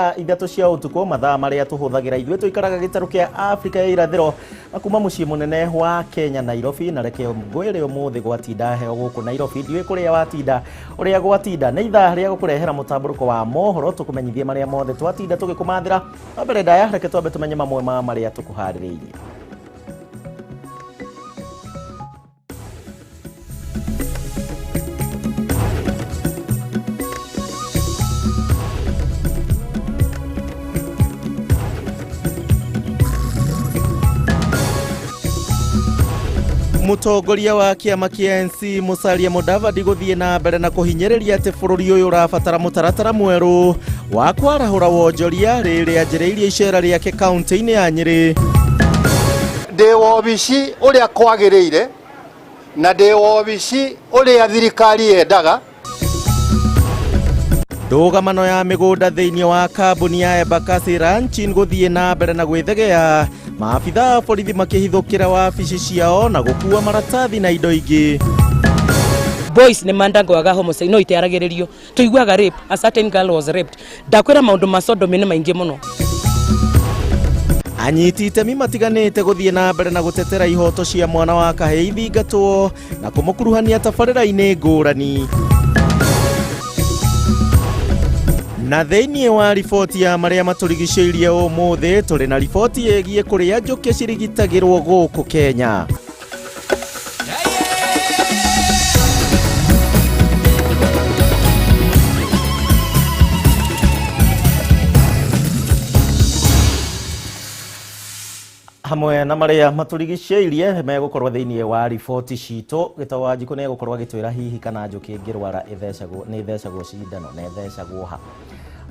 3 cia ũtukũ, mathaa marĩa tũhũthagĩra ithuĩ tũikaraga gĩtarũ kĩa Afrika ya irathĩro na kuma mũciĩ mũnene wa Kenya, Nairobi. Na reke ngwĩre ũmũthĩ gwatinda heo gũkũ Nairobi, ndiũĩ kũrĩa watinda ũrĩa gwatinda. Nĩ ithaa rĩa gũkũrehera mũtambũrũko wa mohoro, tũkũmenyithie marĩa mothe twatinda tũgĩkũmathĩra. No mbere ndaya, reke twambe tũmenye mamwe ma marĩa tũkũharĩrĩirie. Mũtongoria wa kĩama kĩa NC Musalia Mudavadi gũthiĩ na mbere na kũhinyĩrĩria atĩ bũrũri ũyũ ũrabatara mũtaratara mwerũ wa kwarahũra wonjoria rĩrĩ anjĩrĩirie icera rĩake kaunti-inĩ ya Nyĩrĩ. Ndĩ wobici ũrĩa kwagĩrĩire na ndĩ wobici ũrĩa thirikari yendaga. Ndũgamano ya mĩgũnda thĩinĩ wa kambuni ya Embakasi Ranching gũthiĩ na mbere na gwĩthegea, maabitha a borithi makĩhithũkĩra wabici ciao na gũkua maratathi na indo ingĩ. Boys nĩ mandangwaga homicide no itiaragĩrĩrio, tũiguaga rape, a certain girl was raped. Ndakwĩra maũndũ ma sodomy nĩ maingĩ mũno. Anyiti itemi matiganĩte gũthiĩ na mbere na gũtetera ihoto cia mwana wa kahĩĩ ithingatwo na kũmũkuruhania tabarĩra-inĩ ngũrani. Na thĩinĩ wa riboti ya marĩa matũrigicĩirie ũmũthĩ, tũrĩ na riboti ĩgiĩ kũrĩa njũkĩ cirigitagĩrwo gũkũ Kenya. Hamwe na marĩa matũrigicĩirie megũkorwo thĩinĩ wa riboti citũ. Gĩtau wa Njikũ nĩ egũkorwo agĩtwĩra hihi kana njũkĩ ĩngĩrwara ĩthecagwo, nĩ ĩthecagwo cindano na ĩthecagwo ha.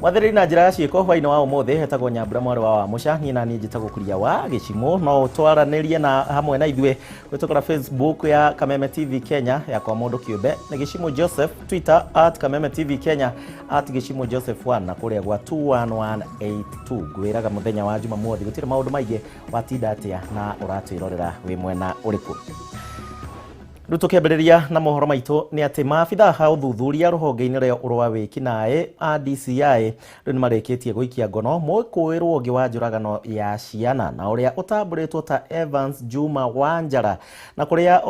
Mwathĩrĩri na njĩra ya ciĩko hwainĩ wa ũmũthĩ hetagwo Nyambura mwarĩ wa Wamũca, niĩ na niĩ njĩtagwo Kuria wa Gĩcimũ. No ũtwaranĩrie na hamwe na ithuĩ kũhĩtũkĩra Facebook ya Kameme TV Kenya, ya kwa mũndũ kĩũmbe nĩ Gĩcimũ Joseph, Twitter at Kameme TV Kenya, at Gĩcimũ Joseph 1 na kũrĩa gwa 21182. Ngwĩraga mũthenya wa Jumamothi gũtirĩ maũndũ maingĩ, watinda atĩa na ũratwĩrorera wĩ mwena ũrĩkũ? Rĩu tũkĩambĩrĩria na mohoro maitũ nĩ atĩ maabitha a ũthuthuria rũhonge-inĩ rwa wĩkinaĩ a DCI rĩu nĩ marĩkĩtie gũikia ngono mwĩkũĩrwo ũngĩ wa njũragano ya ciana na ũrĩa ũtambũrĩtwo ta Evans Juma Wanjara, na kũrĩa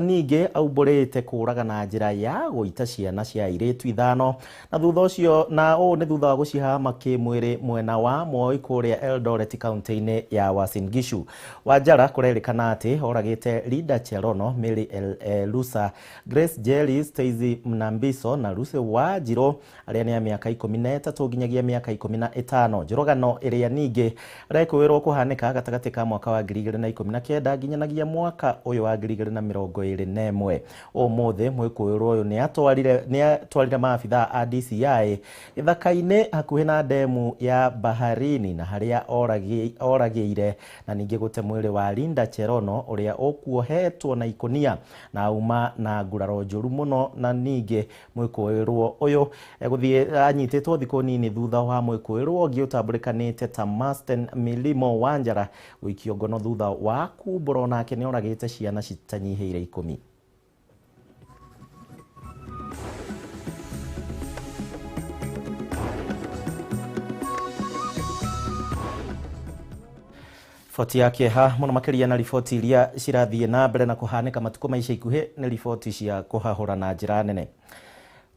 ningĩ aumbũrĩte kũraga na njĩra ya gũita ciana cia airĩtu 5 na thutha ũcio, na ũũ nĩ thutha wa gũcihama kĩmwĩrĩ mwena wa Moi kũrĩa Eldoret kaunti-inĩ ya Uasin Gishu. Wanjara kũrerĩkana atĩ oragĩte Linda Cherono, Mary Elusa, Grace Jelly, Stacy Mnambiso na Lucy Wanjirũ arĩa nĩ a mĩaka 13 nginyagia mĩaka 15. Njũragano ĩrĩa ningĩ rekũĩrwo kũhanĩka gatagatĩ ka mwaka wa 2019 nginyanagia mwaka ũyũ wa 2021. Ũmũthĩ mwĩkũĩrwo ũyũ nĩ atwarire maabitha a DCI gĩthaka-inĩ hakuhĩ na ndemu ya Baharini na harĩa oragĩire na ningĩ gũte mwĩrĩ wa Linda Cherono ũrĩa ũkuohetwo na ikũnia na auma na nguraro njũru mũno. Na ningĩ mwĩkũĩrwo ũyũ egũthiĩ anyitĩtwo thikũ nini thutha wa mwĩkũĩrwo ũngĩ ũtambũrĩkanĩte ta Masten Milimo Wanjara gũikio ngono thutha wa kumbũra onake nĩ oragĩte ciana citanyihĩire 10. Riboti ya kĩeha mũno makĩria na riboti iria cirathiĩ na mbere na kũhanĩka matukũ ma ica ikuhĩ nĩ riboti cia kũhahũra na njĩra nene.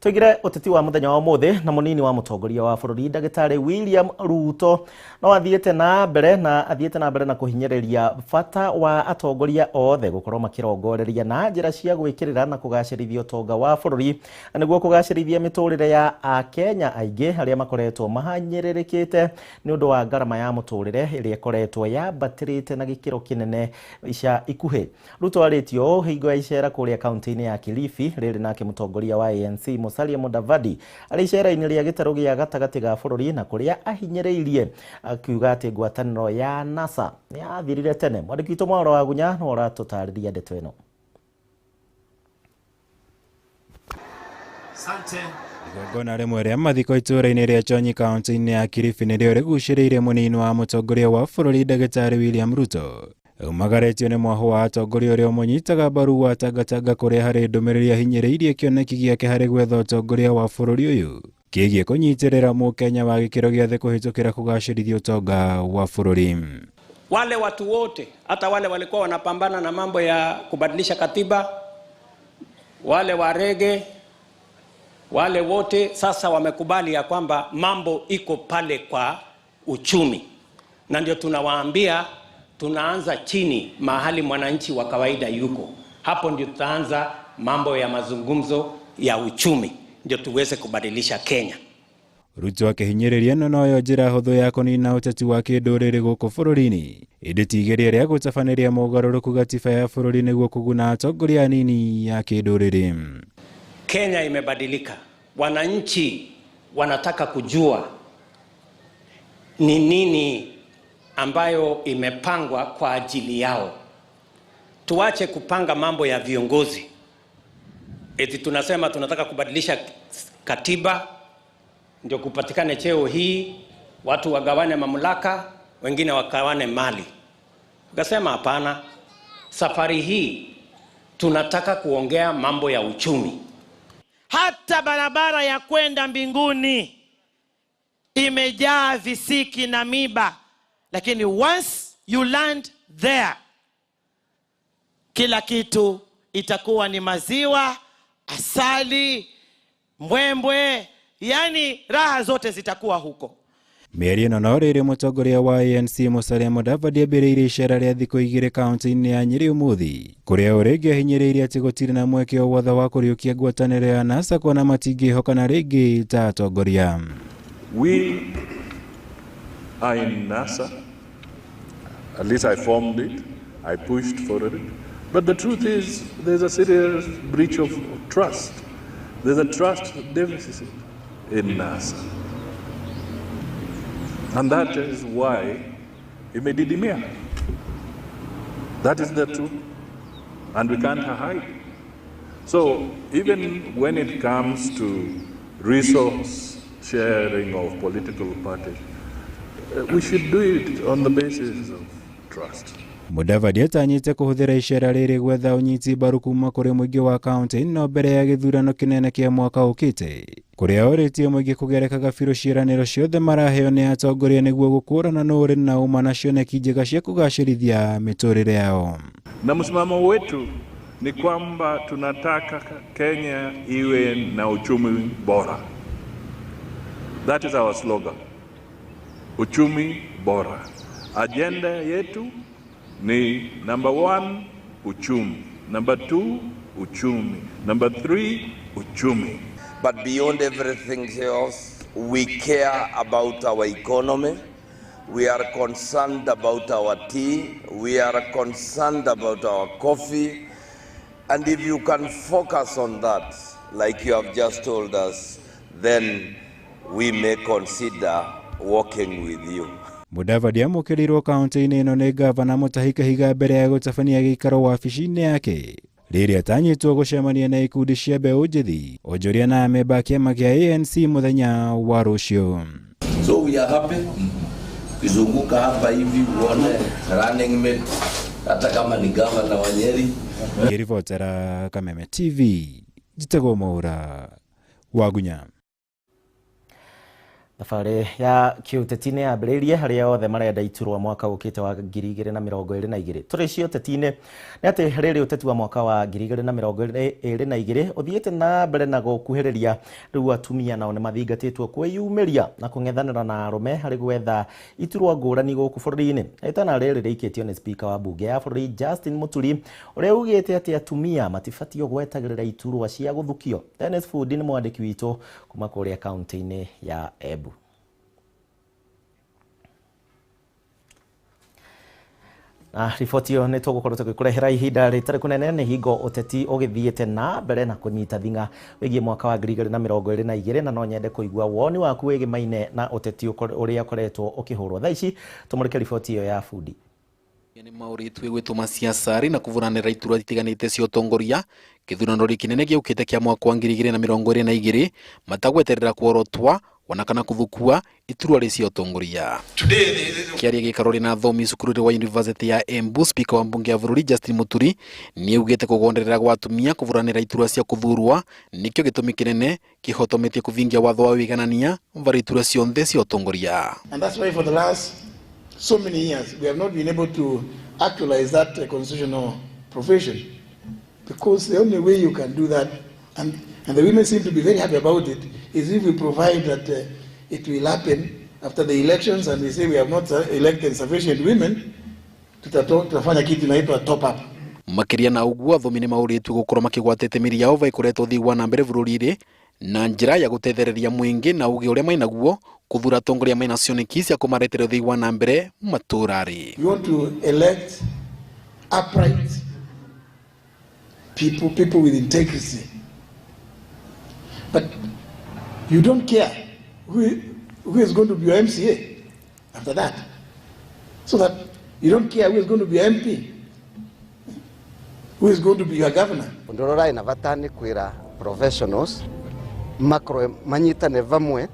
Tũingĩre ũteti wa mũthenya wa ũmũthĩ na mũnini wa mũtongoria wa bũrũri ndagĩtarĩ William Ruto no athiĩte na mbere na athiĩte na mbere na kũhinyĩrĩria bata wa atongoria othe gũkorwo makĩrongoreria na njĩra cia gwĩkĩrĩra na kũgacĩrithia ũtonga wa bũrũri na nĩguo kũgacĩrithia mĩtũrĩre ya Akenya aingĩ arĩa makoretwo mahanyĩrĩrĩkĩte nĩ ũndũ wa ngarama ya mũtũrĩre ĩrĩa ĩkoretwo yambatĩrĩte na gĩkĩro kĩnene ica ikuhĩ. Ruto arĩtio ũũ hingo ya icera kũrĩa kaunti-inĩ ya Kilifi rĩrĩ nake mũtongoria wa ANC Musalia Mudavadi arĩ icera-inĩ rĩa gĩtarũ gĩa gatagatĩ ga bũrũri na kũrĩa ahinyĩrĩirie akiuga atĩ ngwatanĩro ya NASA nĩ yathirire tene. Mwandĩki witũ Mwaũra wa Gunya nĩwe ũratũtarĩria ndeto ĩno. Igongona rĩmwe rĩa mathiko itũũra-inĩ rĩa Chonyi kaunti-inĩ ya Kilifi nĩrĩo rĩgucĩrĩirie mũnini wa mũtongoria wa bũrũri ndagĩtarĩ William Ruto. Umagarĩtio nĩ mwahũ wa atongoria ũrĩa ũmũnyitaga mbaru wa Tangatanga kũrĩa harĩ ndũmĩrĩri ahinyĩrĩirie kĩoneki gĩake harĩ gwetha ũtongoria wa bũrũri ũyũ. Kĩgiĩ kũnyitĩrĩra mũkenya wa gĩkĩro gĩa thĩ kũhĩtũkĩra kũgacĩrithia ũtonga wa bũrũri. Wale watu wote, hata wale walikuwa wanapambana na mambo ya kubadilisha katiba, wale warege, wale wote sasa wamekubali ya kwamba mambo iko pale kwa uchumi, na ndio tunawaambia tunaanza chini, mahali mwananchi wa kawaida yuko. Hapo ndio tutaanza mambo ya mazungumzo ya uchumi, ndio tuweze kubadilisha Kenya. Ruto akĩhinyĩrĩria ĩno noyo njĩra hũthũ ya kũnina ũteti wa kĩndũrĩrĩ gũkũ bũrũri-inĩ, ĩndĩ ti igeria rĩa gũtabanĩria mogarũrũku gatiba ya bũrũri nĩguo kũguna atongoria anini ya kĩndũrĩrĩ. Kenya imebadilika, wananchi wanataka kujua ni nini ambayo imepangwa kwa ajili yao. Tuache kupanga mambo ya viongozi eti tunasema tunataka kubadilisha katiba ndio kupatikane cheo hii, watu wagawane mamlaka, wengine wagawane mali. Tukasema hapana, safari hii tunataka kuongea mambo ya uchumi. Hata barabara ya kwenda mbinguni imejaa visiki na miba, lakini once you land there, kila kitu itakuwa ni maziwa, asali, mbwembwe, yani raha zote zitakuwa huko. Mĩario ĩno no rĩrĩ mũtongoria wa ANC Musalia Mudavadi ambĩrĩirie icera rĩa thikũ 2 kaunti-inĩ ya Nyĩrĩ ũmũthĩ, kũrĩa o rĩngĩ ahinyĩrĩirie atĩ gũtirĩ na mweke o wothe wa kũriũkia ngwatanĩro ya NASA kuona matingĩhokana rĩngĩ ta atongoria. We are in NASA. At least I formed it. I pushed for it. But the truth is, there's a serious breach of trust. There's a trust deficit in NASA. And that is why imedidimia. That is the truth. And we can't hide. So even when it comes to resource sharing of political parties, we should do it on the basis of trust. Mudavadi atanyĩte kũhũthĩra icera rĩrĩ gwetha ũnyiti mbaru kuma kũrĩ mũingĩ wa kaunti ĩno mbere ya gĩthurano kĩnene kĩa mwaka ũkĩte, kũrĩa orĩtie mũingĩ kũgerekaga biũ ciĩranĩro ciothe maraheo nĩ atongoria nĩguo gũkũrana nũ ũrĩ na ũma na cioneki njega cia kũgacĩrithia mĩtũrĩre yao. Na msimamo wetu ni kwamba tunataka Kenya iwe na uchumi bora. That is our slogan. Uchumi bora. Agenda yetu ni number 1, uchumi. Number 2, uchumi. Number 3, uchumi. But beyond everything else, we care about our economy. We are concerned about our tea. We are concerned about our coffee. And if you can focus on that, like you have just told us, then we may consider working with you. Mudavadi amũkĩrirwo kaunti-inĩ ĩno nĩ gavana Mutahi Kahiga mbere ya gũtabania gĩikaro wabici-inĩ yake rĩrĩa atanyĩtwo gũcemania na ikundi cia mbeũ njĩthĩ, onjoria na amemba a kĩama kĩa ANC mũthenya wa rũciũ. So we are happy kuzunguka hapa hivi uone running mate hata kama ni gavana wa Nyeri. Ngĩribotera Kameme TV, njĩtagwo Mwaura Wagunya. Thabarĩ ya kĩũteti nĩ yambĩrĩirie harĩa othe marenda iturwa mwaka ũkĩte wa 2022. Tũrĩ cio ũteti-inĩ nĩ atĩ rĩrĩ ũteti wa mwaka wa 2022 ũthiĩte na mbere na gũkuhĩrĩria rĩu atumia nao nĩ mathingatĩtwo kwĩyumĩria na kũng'ethanĩra na arũme harĩ gwetha iturwa ngũrani gũkũ bũrũri-inĩ. Ĩtana rĩrĩ rĩikĩtio nĩ speaker wa bunge ya bũrũri Justin Muturi ũrĩa ugĩte atĩ atumia matibatiĩ gwetagĩrĩra iturwa cia gũthukio. Dennis Fundi nĩ mwandĩki witũ kuma kũrĩa kaunti-inĩ ya Embu. Na riboti ĩyo nĩ tũgũkorwo tũgĩkũrehera ihinda rĩtarĩ kũnene nĩ hingo ũteti ũgĩthiĩte na mbere na kũnyita thing'a wĩgiĩ mwaka wa 2022 na no nyende kũigua woni waku wĩgĩmaine na ũteti ũrĩa ũkoretwo ũkĩhũrwo. Thaa ici tũmũrĩke riboti ĩyo ya Fundi. Nĩ maũrĩtue gwĩtũma ciaca na kũbũranĩra iturwa itiganĩte cia ũtongoria gĩthurano kinene gĩũkĩte kĩa mwaka wa 2022 matagweterera kuorotwa ona kana kuthukua iturwa cia utongoria. Kiaria gĩikaro na athomi cukuru wa University ya Embu, Speaker wa mbunge ya bururi Justin Muturi niaugite kugonderera gwa atumia kuvuranira iturwa cia kuthurwa nikio gitumi kinene kihotometie kuvingia watho wa wiganania vari iturwa cionthe cia utongoria. And that's why for the last so many years we have not been able to actualize that constitutional provision, because the only way you can do that, and the women seem to be very happy about it, is if we provide that it will happen after the elections, and we say we have not elected sufficient women, tutafanya kitu inaitwa top up. Makiria na uguo athomi ni mauritwe gukorwo makigwatite miri yao vaikoretwo uthii wa na mbere bururi-ini na njira ya gutethereria mwingi na ugi uria mainaguo kuthura atongoria maina cioneki cia kumaretera uthii wa na mbere maturari. We want to elect upright people, people with integrity. But you don't care who is going to be your MCA after that. So that you don't care who is going to be your MP, who is going to be your governor. Ndorora ina bata ni kwira professionals makro manyitane vamwe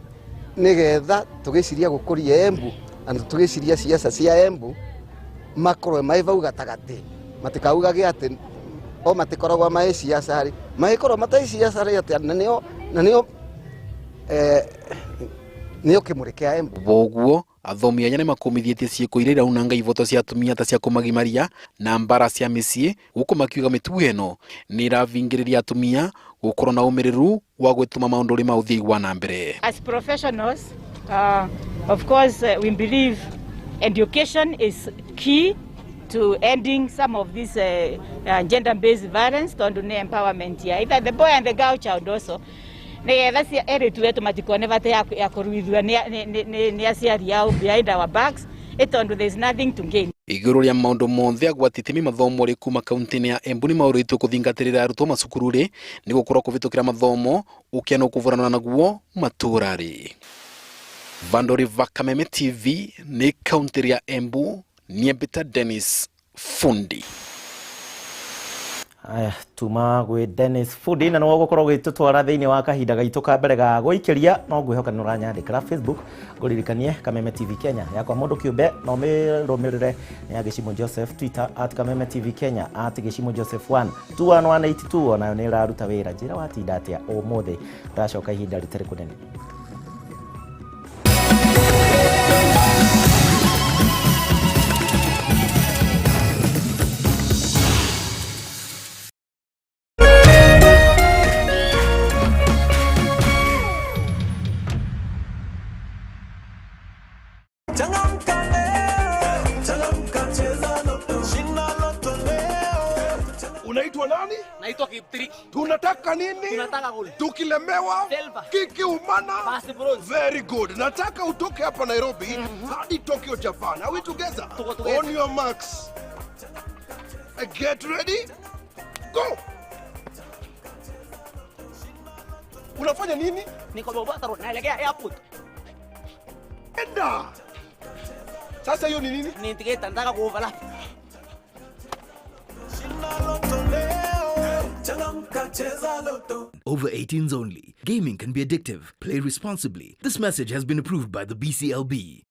nigetha tugiciria gukuria Embu and tugiciria siasa cia Embu makro mai vau gatagati matikaugage ati o matikoragwo mai siasa ri maikorwo matai siasa ri ati na nio nio kimurikia Embu. Boguo athomi aya nĩmakumithitie ciĩko iria iraunanga ivoto cia atumia ta cia kũmagimaria na mbara cia mĩciĩ gũkũ makiuga mĩtugo ĩno nĩ ĩravingĩrĩria atumia gũkorwo na ũmĩrĩru wa gwĩtũma maũndũ rĩ ma ũthii wa na mbere. As professionals, of course, we believe education is key to ending some of this gender-based violence, tondu nĩ empowerment ya either the boy and the girl child also. Nigetha eritu wetu matikone bata ya kuruithua ni aciari ao behind our backs, tondu there is nothing to gain. Iguru ria maundu monthe agwatitimi mathomo ri kuma kaunti-ini ya Embu ni mauritwe kuthingatirira arutwo macukuru-ri ni gukorwo kuvitukira mathomo ukia no kuvurana naguo maturari. Vandori va Kameme TV ni kaunti ya Embu, Niembita Dennis Fundi. Aya, tuma gwi Dennis Fundi na no gukorwo gwitutwara thiini wa kahinda gaitu ka mbere ga guikiria no ngwihoka ni uranyandikira Facebook nguririkanie Kameme TV Kenya yakwa mundu kiumbe no mirumirire ni ya Gĩcimu Joseph, Twitter at Kameme TV Kenya at Gĩcimu Joseph 1 21182 onayo ni iraruta wira njira watinda atia umuthi ndacoka ihinda ritari kunene. Unaitwa nani? Naitwa Kiptriki. Tunataka nini? Tunataka goli. Tukilemewa kikiumana. Basi bronze. Very good. Nataka utoke hapa Nairobi hadi Tokyo, Japan. Are we together? Tuko together. On your marks. Get ready. Go. Unafanya nini? Niko Mombasa road. Naelekea airport. Enda. Sasa hiyo ni nini? Ni tiketi nataka kuoverlap. Over 18s only. Gaming can be addictive. Play responsibly. This message has been approved by the BCLB.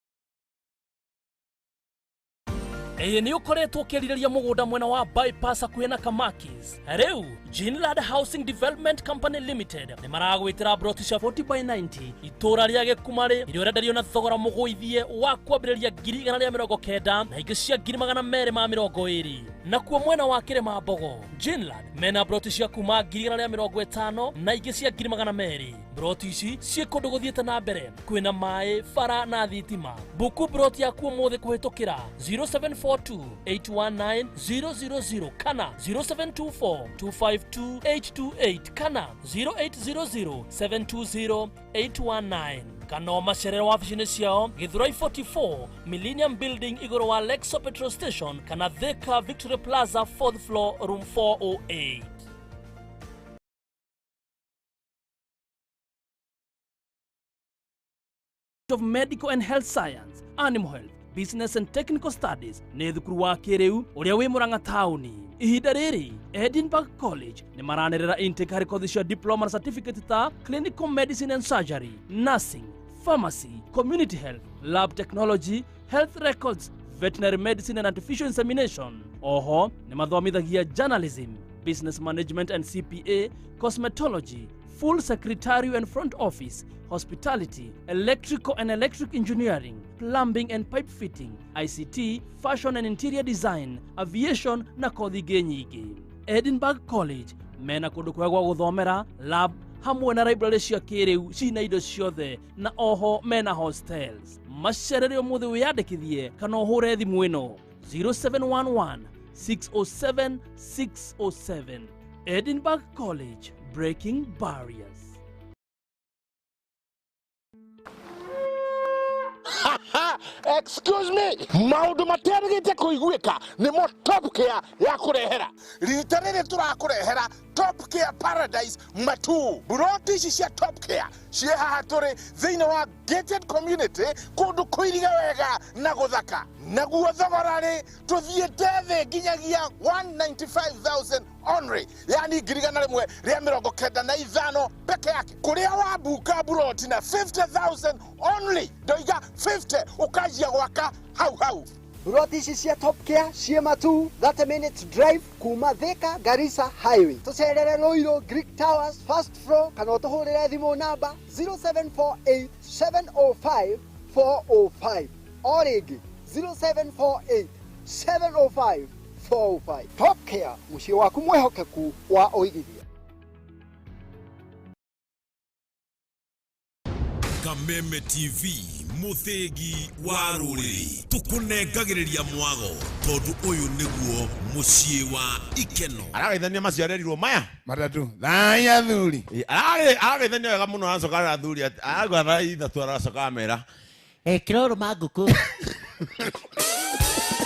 Ĩĩ nĩ ũkoretwo ũkĩrirĩria mũgũnda mwena wa bypass hakuhĩ na Kamakis. Rĩu Ginland Housing Development Company Limited nĩ maragwĩtĩra broti cia 40 by 90 itũra rĩa Gĩkumarĩ iria ũrenderio na thogora mũgũithie wa kwambĩrĩria 190,000 na ingĩ cia 220,000. Nakuo mwena wa Kĩrĩma Mbogo Ginland mena broti cia kuma 150,000 na ingĩ cia 200,000. Broti ici ciĩ kũndũ gũthiĩte na mbere kwĩna maĩ, bara na thitima. Buku broti yaku ũmũthĩ kũhĩtũkĩra 0742 819 000 kana 0724 252 828 kana 0800 720 819 kana macerero wabici-inĩ ciao Githurai 44 Millennium Building igũrũ wa Lexo Petrol Station kana Thika Victory Plaza 4th floor room 408. Of Medical and Health Science, Animal Health, Business and Technical Studies nĩ thukuru wa kĩrĩu ũrĩa wĩ Murang'a taũni. Ihinda rĩrĩ Edinburgh College nĩ maranĩrĩra intake harĩ kothi cia diploma na certificate ta Clinical Medicine and Surgery, Nursing, pharmacy, community health, lab technology, health records, veterinary medicine and artificial insemination. Oho nĩ mathomithagia journalism, business management and CPA, cosmetology, full secretarial and front office, hospitality, electrical and electric engineering, plumbing and pipe fitting, ICT, fashion and interior design, aviation na kothi ingĩ nyingĩ. Edinburgh College mena kũndũ kwega gwa gũthomera, lab hamwe na library cia kĩrĩu cina indo ciothe, na oho mena hostels. Macerere ũmũthĩ wĩyandĩkithie kana ũhũre thimũ ĩno 0711 607 607. Edinburgh College, breaking barriers. Excuse me, maundu materigite kuiguika nimo Top Care ya kurehera. Rita riri turakurehera Top Care Paradise Matu. Buroti ici cia Top Care ciĩ haha tũrĩ thĩinĩ wa gated community, kũndũ kũiriga wega na gũthaka. Naguo thogora rĩ tũthiĩte thĩ nginyagia 195,000 only, yani 195,000 peke yake. Kũrĩa wabuka buroti na 50,000 only, ndoiga 50 ukanjia gwaka hau hau. Buroti ici cia Top Care ciĩ Matu, 30 minutes drive kuma Thika Garissa Highway. Tũcerere Ruiru Greek Towers first floor kana ũtũhũrĩre thimũ namba 0748 705 405. O rĩngĩ 0748 705 405. Top Care, mũciĩ waku mwĩhokeku wa ũigithia. Kameme TV, muthegi wa rũrĩrĩ, tũkũnengagĩrĩria mwago tondũ ũyũ nĩguo mũciĩ wa ikeno. Aragaithania macio arerirwo maya matatu thaya thuri. Aragaithania wega mũno, aracoka arathuri aragwa thaa ithatũ, aracoka amera ekĩra ũrũma ngũkũ.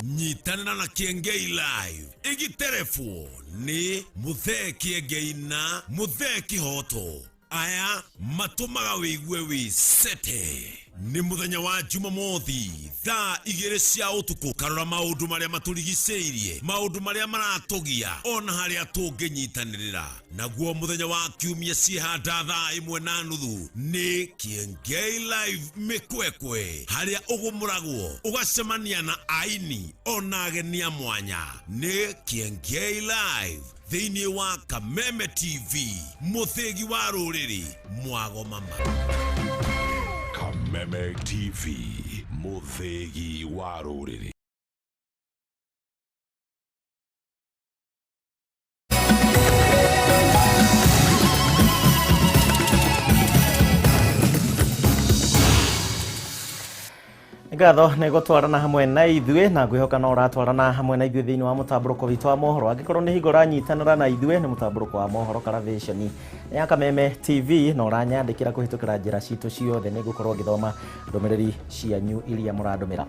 Nyitanĩra na Kiengei Live ĩgĩterebwo nĩ Mũthee Kiengei na Mũthee Kĩhoto. Aya matũmaga wĩigue wĩ sete. Nĩ mũthenya wa Jumamothi thaa 2 cia ũtukũ, karora maũndũ marĩa matũrigicĩirie, maũndũ marĩa maratũgia, ona harĩa tũngĩnyitanĩrĩra. Naguo mũthenya wa Kiumia ciĩhanda thaa 1:30 nĩ Kiengei Live mĩkwekwe, harĩa ũgũmũragwo ũgacemania na aini ona ageni a mwanya. Nĩ Kiengei Live thĩinĩ wa Kameme TV, mũthĩgi wa rũrĩrĩ, mwago mama. Kameme TV, mũthĩgi wa rũrĩrĩ. Ngatho nĩ gũtwarana hamwe na ithuĩ, na ngwĩhoka no ũratwarana hamwe na ithuĩ thĩinĩ wa mũtambũrũko witũ wa mohoro. Angĩkorwo nĩ hingo ũranyitanĩra na ithuĩ, nĩ mũtambũrũko wa mohoro karavĩconi ya Kameme TV, na ũranyandĩkĩra kũhĩtũkĩra njĩra citũ ciothe, nĩ ngũkorwo ngĩthoma ndũmĩrĩri cianyu iria mũrandũmĩra.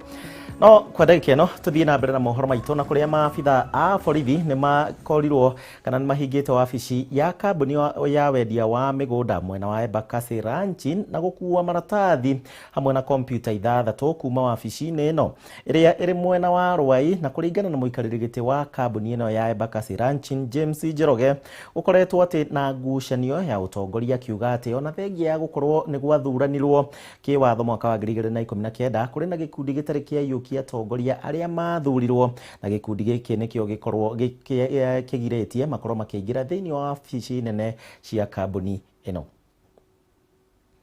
No kwa ndagĩka ĩno tũthiĩ na mbere na mohoro maitũ, na kũrĩa maabitha a borithi nĩ makorirwo kana nĩ mahingĩte wabici ya kambuni ya wendia wa mĩgũnda mwena wa Embakasi Ranching na gũkua maratathi hamwe na kompyuta 6 kuma wabici-inĩ ĩno ĩrĩa ĩrĩ mwena wa Rwai. Na kũringana na mũikarĩri gĩtĩ wa kambuni ĩno ya Embakasi Ranching James Njoroge, gũkoretwo atĩ na ngucanio ya ũtongoria, akiuga atĩ ona thengia ya gũkorwo nĩ gwathuranirwo kĩwatho mwaka wa 2019, kũrĩ na gĩkundi gĩtarĩ kĩaiyũkia atongoria arĩa mathurirwo, na gĩkundi gĩkĩ nĩkĩo gĩkorwo kĩgirĩtie makorwo makĩingĩra thĩinĩ wa wabici nene cia kambuni ĩno.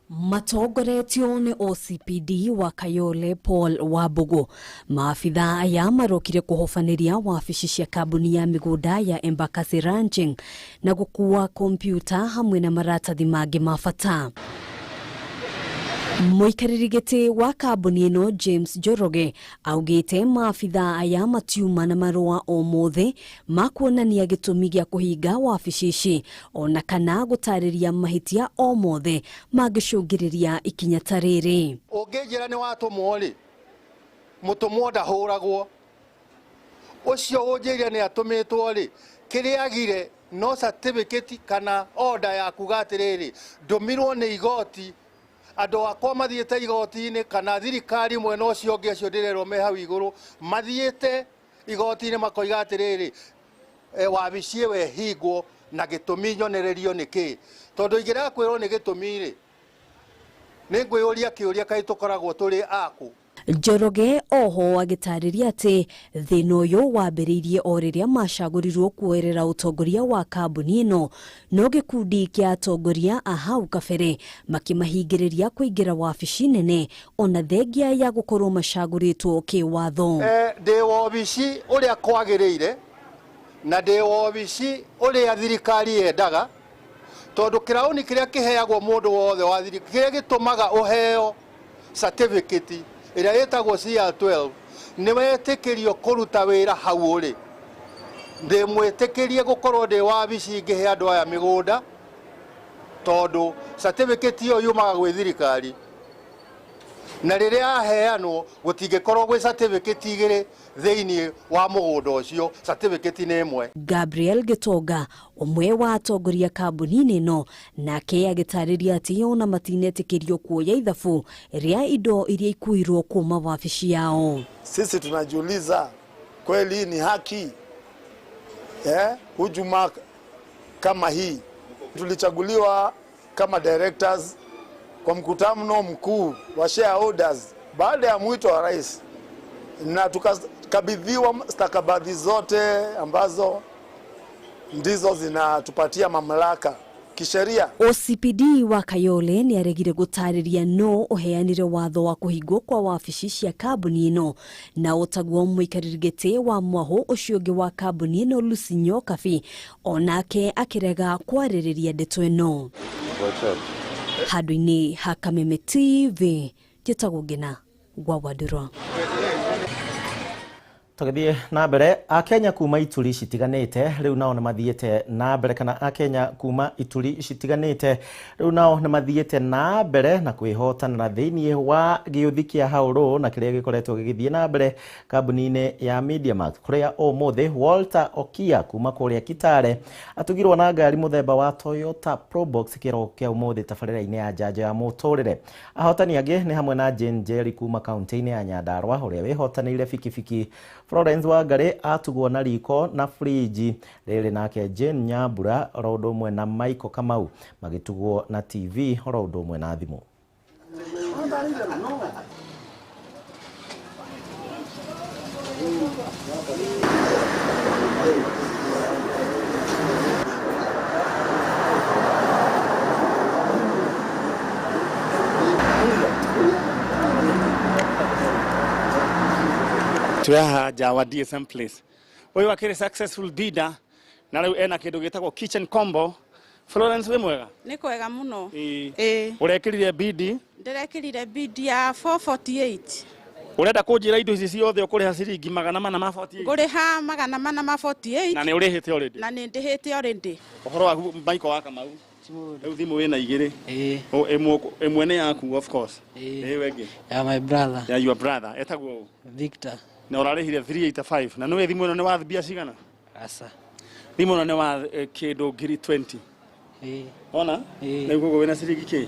Matongoretio nĩ OCPD wa Kayole Paul Wambugu, maabitha aya marokire kũhobanĩria wabici cia kambuni ya mĩgũnda ya Embakasi Ranching na gũkua kompyuta hamwe na maratathi mangĩ ma bata. Mũikarĩri gĩtĩ wa kambuni ĩno James Njoroge augĩte maabitha aya matiuma na marũa o mothe ma kuonania gĩtũmi gĩa kũhinga wabici ici, ona kana gũtarĩria mahĩtia o mothe mangĩcũngĩrĩria ikinya ta rĩrĩ. Ũngĩnjĩra nĩ watũmwo rĩ, mũtũmwo ndahũragwo. Ũcio ũnjĩire nĩ atũmĩtwo rĩ, kĩrĩa agire no certificate kana order ya kuga atĩrĩrĩ, ndũmirwo nĩ igoti, andũ akwa mathiĩte igoti-inĩ kana thirikari mwena ũcio ũngĩ, acio ndĩrerwo me hau igũrũ mathiĩte igoti-inĩ makoiga atĩrĩrĩ, wabici ĩyo ĩhingwo na gĩtũmi nyonererio nĩ kĩ, tondũ ingĩrega kwĩrwo nĩ gĩtũmi rĩ, Nĩ ngwĩyũria kĩũria kaĩ tũkoragwo tũrĩ akũ. Njoroge oho agĩtarĩria atĩ thĩna ũyũ wambĩrĩirie o rĩrĩa macagũrirwo kuoerera ũtongoria wa kambuni ĩno, no gĩkundi kĩa atongoria a hau kabere makĩmahingĩrĩria kũingĩra wabici nene ona thengia ya gũkorwo macagũrĩtwo kĩwatho. Ndĩ wobici ũrĩa kwagĩrĩire na ndĩ wobici ũrĩa thirikari yendaga, tondũ kĩraũni kĩrĩa kĩheagwo mũndũ wothe wa thirikari, kĩrĩa gĩtũmaga ũheo certificate ĩrĩa ĩtagwo CR12, nĩ wetĩkĩrio kũruta wĩra hau ũrĩ. Ndĩ mwĩtĩkĩrie gũkorwo ndĩ wabici ngĩhe andũ aya mĩgũnda, tondũ certificate ĩyo yumaga gwĩ thirikari, na rĩrĩa yaheanwo gũtingĩkorwo gwĩ certificate igĩrĩ thĩinĩ wa mũgũnda ũcio, certificate nĩ ĩmwe. Gabriel Gitonga, ũmwe wa atongoria kambuni-inĩ ĩno, nake agĩtarĩria atĩ ona matinetĩkĩrio kuoya ithabu rĩa indo iria ikuirwo kuma wabici yao. Sisi tunajiuliza kweli ni haki hujuma kama hii? Tulichaguliwa kama directors kwa mkutano mkuu wa shareholders baada ya mwito wa rais, na tukakabidhiwa stakabadhi zote ambazo ndizo zinatupatia mamlaka kisheria. OCPD wa Kayole ni aregire gutariria no uheanire watho wa kuhingwo kwa wabici cia kambuni ĩno, na ũtaguo mũikarĩri gĩtĩ wa mwaho ũcio ũngĩ wa kambuni ĩno Lucy Nyokabi onake akĩrega kwarĩrĩria ndeto ĩno. Handũ-inĩ ha Kameme TV, njĩtagwo Ngina gwa Wandũrwa. Tũgĩthiĩ na mbere, Akenya kuma ituri citiganĩte rĩu nao nĩmathiĩte na mbere, kana Akenya kuma ituri citiganĩte rĩu nao nĩmathiĩte na mbere na kwĩhotanĩra thĩinĩ wa gĩũthi kĩa Haũrũ na kĩrĩa gĩkoretwo gĩgĩthiĩ na mbere kambuni-inĩ ya MediaMax, kũrĩa ũmũthĩ Walter Okia kuma kũrĩa Kitale atugirwo na ngari mũthemba wa Toyota Probox kĩroko kĩa ũmũthĩ tabarĩra-inĩ ya njanjo ya mũtũrĩre. Ahotani angĩ nĩ hamwe na Jane Njeri kuma kaunti-inĩ ya Nyandarua ũrĩa wĩhotanĩire bikibiki, Florence Wangari atugwo na riko na friji rĩrĩ, nake Jane Nyambura oro ũndũ ũmwe na Michael Kamau magĩtugwo na TV oro ũndũ ũmwe na thimũ. Turaha nja wa DSM Place. Uyu akiri successful bidder na riu ena kindu gitagwo kitchen combo. Florence, wi mwega? Ni kwega muno. Ĩĩ. Urekirire bid? Ndirekirire bid ya 448. Urenda kunjira indo ici ciothe ukuriha ciringi 448? Nguriha 448. Na ni urihite already? Na ni ndihite already. Uhoro waku Michael wa Kamau, riu thimu wina igiri. Ĩĩ. Ĩmwe nĩ yaku of course. Ĩĩ wengi? Ya my brother. Ya your brother. Etagwo Victor. Na urarĩhire 385 na nĩwe thimũ ĩno nĩ wa mbia cigana? Aca. Thimũ ĩno nĩ wa kĩndũ ngiri 20. Ĩĩ. Ona? Ĩĩ. Rĩu koguo wĩna ciringi kĩ?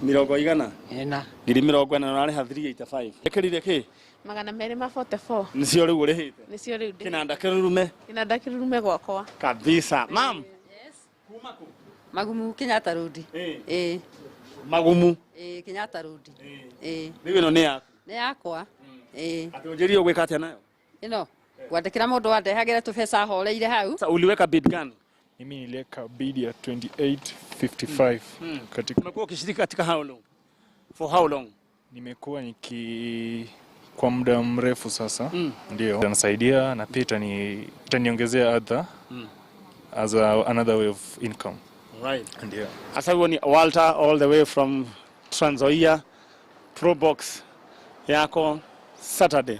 Mĩrongo igana? Ĩna. Ngiri 40 na ũrarĩha 385. Ĩkĩrire kĩ? 244. Nĩcio rĩu ũrĩhĩte? Nĩcio rĩu ndĩ. Kĩnanda kĩrurume? Kĩnanda kĩrurume gwakwa. Kabisa. Mam. Magumu Kenyatta Road. Ĩĩ. Magumu. Ĩĩ, Kenyatta Road. Ĩĩ. Rĩu ĩno nĩ yaku? Nĩ yakwa. Ĩĩ. Atĩ ũnjĩrire ũgwĩka atĩa nayo? Ĩno ngwandĩkĩra mũndũ wandehagĩra tũbeca horeire hau. Sasa uliweka bid gani? Mimi niliweka bid ya 2855. Katika Umekuwa ukishiriki katika how long? For how long? Nimekuwa niki kwa muda mrefu sasa. Ndio. Itanisaidia na pia itaniongezea other as another way of income. Right. Ndio. Sasa huo ni Walter all the way from Trans Nzoia, Probox yako Saturday.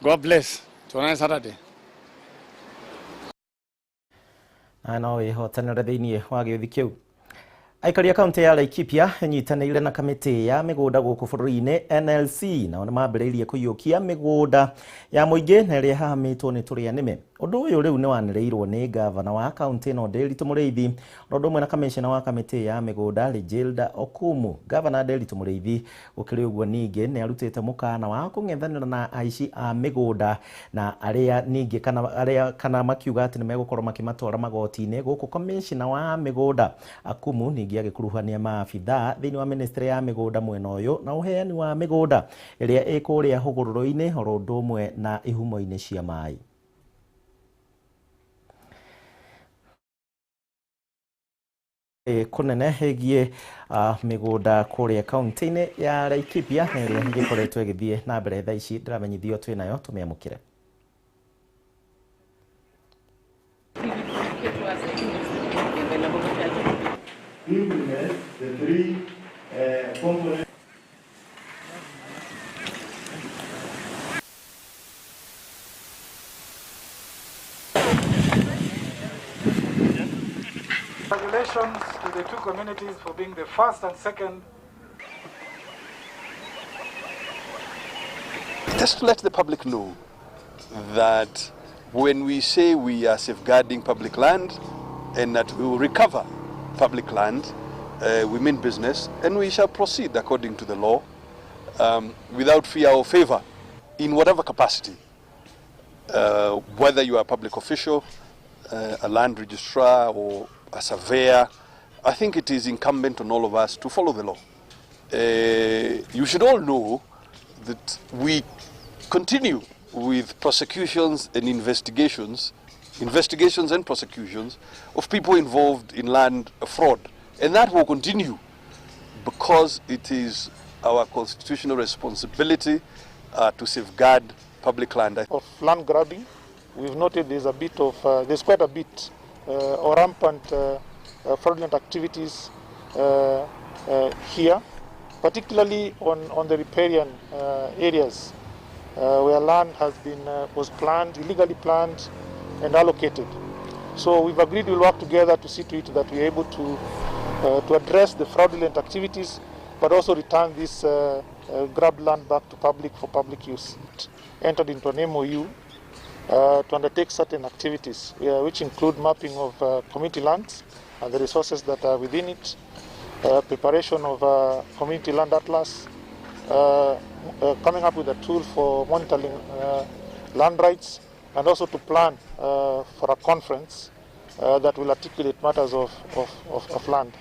God bless. Tuonane Saturday. Na no wĩhotanĩre thĩinĩ wa gĩũthi kĩu. Aikari a kaunti ya Laikipia ĩnyitanĩire na kamĩtĩ ya mĩgũnda gũkũ bũrũri-inĩ NLC, nao nĩmambĩrĩirie kũiyũkia mĩgũnda ya mũingĩ na ĩrĩa ĩhahamĩtwo nĩ tũrĩa nĩme. Ũndũ ũyũ rĩu nĩwanĩrĩirwo nĩ ngavana wa kaunti ĩno Nderitu Mũrĩithi, o ũndũ ũmwe na kamĩcina wa kamĩtĩ ya mĩgũnda Regilda Okumu. Ngavana Nderitu Mũrĩithi gũkĩrĩ ũguo ningĩ nĩarutĩte mũkana wa kũng'ethanĩra na aici a mĩgũnda na arĩa ningĩ kana arĩa kana makiuga atĩ nĩmegũkorwo makĩmatwara magoti-inĩ. Gũkũ kamĩcina wa mĩgũnda Akumu ningĩ ningĩ agĩkuruhania maabithaa thĩinĩ wa ministry ya mĩgũnda mwena ũyũ na ũheani wa mĩgũnda ĩrĩa ĩ kũrĩa hũgũrũrũ-inĩ oro ũndũ ũmwe na ihumo-inĩ cia maĩ. Kũnene ĩgiĩ mĩgũnda kũrĩa kaunti-inĩ ya Laikipia na ĩrĩa ĩgĩkoretwo ĩgĩthiĩ na mbere thaa ici ndĩramenyithio twĩ nayo tũmĩamũkĩre. Implement the three components. Congratulations to the two communities for being the first and second. Just to let the public know that when we say we are safeguarding public land and that we will recover public land, we mean business, and we shall proceed according to the law without fear or favor in whatever capacity, whether you are a public official, a land registrar or a surveyor. I think it is incumbent on all of us to follow the law. You should all know that we continue with prosecutions and investigations and prosecutions of people involved in land fraud. And that will continue because it is our constitutional responsibility to safeguard public land. Of land grabbing, we've noted there's a bit of, there's quite a bit or rampant fraudulent activities here, particularly on the riparian areas where land has been was planned, illegally planned and allocated. So we've agreed we'll work together to see to it that we're able to address the fraudulent activities, but also return this grabbed land back to public for public use. Entered into an MOU to undertake certain activities, which include mapping of community lands and the resources that are within it, preparation of a community land atlas, coming up with a tool for monitoring land rights, and also to plan for a conference that will articulate matters of land.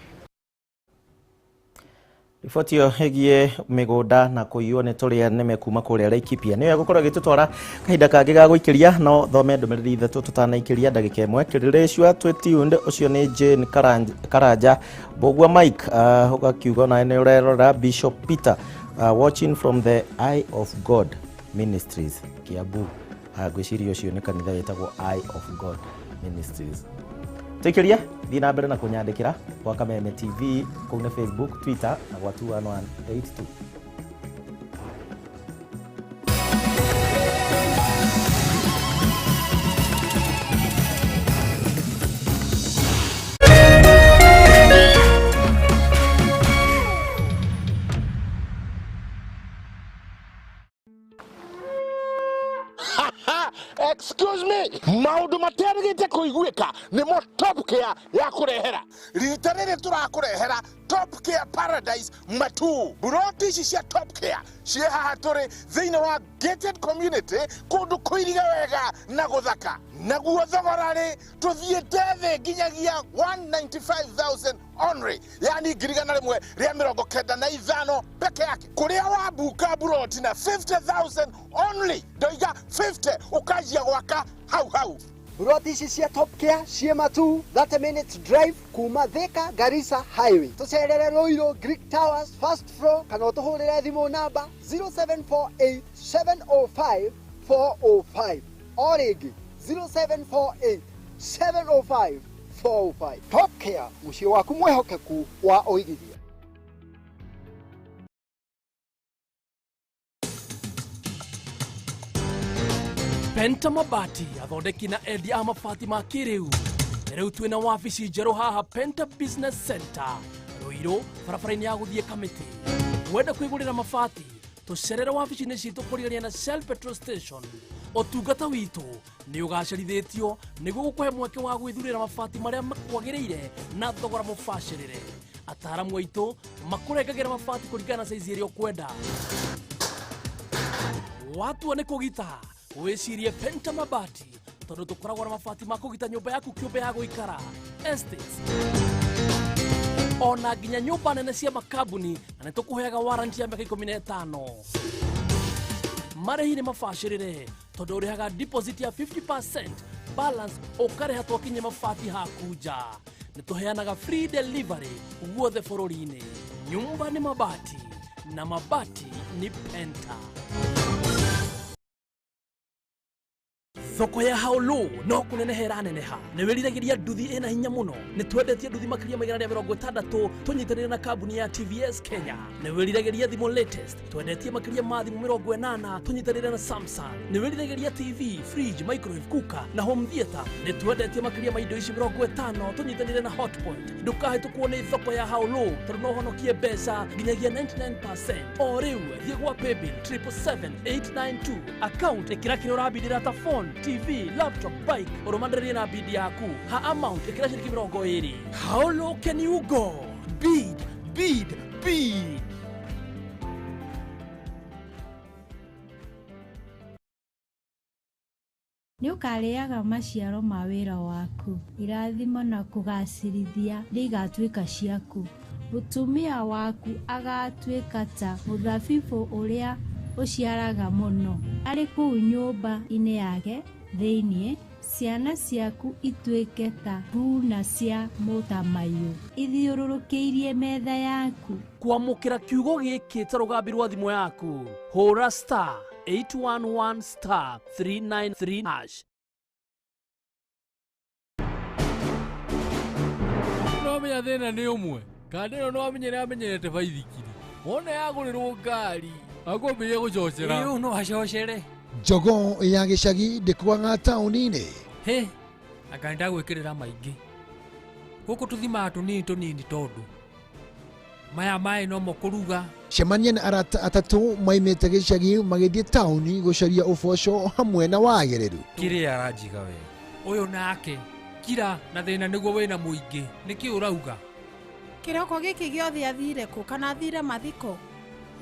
Riboti ĩyo ĩgiĩ mĩgũnda na kũiywo nĩ tũrĩa nĩme kuma kũrĩa Laikipia nĩyo ĩgũkorwo ĩgĩtũtwara kahinda kangĩ ga gũikĩria, no thome ndũmĩrĩri ithatũ tũtanaikĩria ndagĩka ĩmwe. Kĩrĩrĩcua twĩ tuned, ũcio nĩ Jane Karanja Mbũgua Mike, ũgakiuga nawe nĩ ũrerora Bishop Peter, watching from the Eye of God Ministries Kiambu. Ngwĩciria ũcio nĩ kanitha wĩtagwo Eye of God Ministries. Tuikiria thiĩ na mbere na kũnyandĩkĩra gwa Kameme TV kũu nĩ Facebook, Twitter na gwa 21182. Excuse me, maundu materigite kuiguika nimo Top Care ya kurehera. Rita rĩrĩ tũrakũrehera Top Care Paradise Matu. Buroti ici cia Top Care ciĩ haha tũrĩ thĩinĩ wa gated community kũndũ kũirige wega na gũthaka. Naguo thogora rĩ tũthiĩte thĩ nginyagia 195,000 only, yani 195 peke yake. Kũrĩa wabuka buroti na 50,000 only, ndoiga 50 ũkanjia gwaka hau hau. Buroti ici cia Top Care ciĩ Matu, 30 minutes drive kuma Thika Garissa Highway. Tũcerere Ruiru Greek Towers first floor kana ũtũhũrĩre thimũ namba 0748 705 405 o rĩngĩ 0748 705 405. Top Care, mũciĩ waku mwĩhokeku wa ũigithia. Penta Mabati athondeki na endia a mabati ma kĩrĩu. Rĩu twĩna wabici njerũ haha Penta Business Center Ruiru, barabara-inĩ ya gũthiĩ Kamĩtĩ. Wenda kwĩgũrĩra mabati, tũcerere wabici-inĩ citũ kũrigania na Shell Petrol Station. Ũtungata witũ nĩ ũgacĩrithĩtio nĩguo gũkũhe mweke wa gwĩthurĩra mabati marĩa makwagĩrĩire na thogora mũbacĩrĩre. Ataaramu aitũ makũrengagĩra mabati kũringana na saizi ĩrĩa ũkwenda. Watua nĩ kũgita, wĩcirie Penta Mabati tondũ tũkoragwo na mabati ma kũgita nyũmba yaku kĩũmbe ya gũikara, estates, Ona nginya nyũmba nene cia makambuni na nĩ tũkũheaga warranty ya mĩaka 15. Marĩhi nĩ mabacĩrĩre tondũ ũrĩhaga deposit ya 50% balance ũkarĩha twakinyia mabati haku nja. Nĩ tũheanaga free delivery guothe bũrũri-inĩ. Nyumba nĩ mabati na mabati ni Penta. Thoko ya Haulu no kuneneha ĩraneneha. Nĩ wĩriragĩria nduthi ĩna hinya mũno. Nĩ twendetie nduthi makĩria ma 160 tũnyitanĩire na kambuni ya TVS Kenya. Nĩ wĩriragĩria thimũ latest twendetie makĩria ma thimũ 80 tũnyitanĩire na Samsung. Nĩ wĩriragĩria TV, fridge, microwave, cooker na home theater. Nĩ twendetie makĩria ma indo ici 50 tũnyitanĩire na Hotpoint. Ndũkahĩtũkwo nĩ thoko ya Haulu tondũ no ũhonokie mbeca nginyagia 99%. O rĩu thiĩ gwa paybill 777 892 account ĩkĩra kĩrĩa ũrabindĩra ta phone, TV, laptop, bike ũrũmanĩrĩrie na bid yaku. Ha amount ĩkĩra ciringi 20. How low can you go? Bid, bid, bid. Nĩũkarĩaga maciaro ma wĩra waku, irathimo na kũgaacĩrithia nĩigatuĩka ciaku. Mũtumia waku agaatuĩka ta mũthabibũ ũrĩa ũciaraga mũno arĩ kũu nyũmba-inĩ yake thĩinĩ, ciana ciaku ituĩke ta thuuna cia mũtamaiyũ ithiũrũrũkĩirie metha yaku. Kwamũkĩra kiugo gĩkĩ ta rũgambi rwa thimũ yaku, hũra star 811 star 393 hash. No menya thĩna nĩ ũmwe, kanda ĩno no amenyere amenyerete baithikiri, wona yagũrĩrwo ngari akwambĩrĩria gũcocera. Ĩĩ, no acocere. Jogoo ya gĩcagi ndĩkuaga taũni-inĩ. Hĩ, anga nĩndagwĩkĩrĩra maingĩ. Gũkũ tũthimaga tũnini tũnini tondũ maya maĩ nomo kũruga. Cemania na arata atatũ maimĩte gĩcagi magĩthiĩ taũni gũcaria ũboco hamwe na wagĩrĩru. Kĩrĩa aranjiga we ũyũ nake kira na thĩna nĩguo wĩna mũingĩ, nĩkĩ ũrauga? Kĩroko gĩkĩ gĩothe athire kũ kana athire mathiko?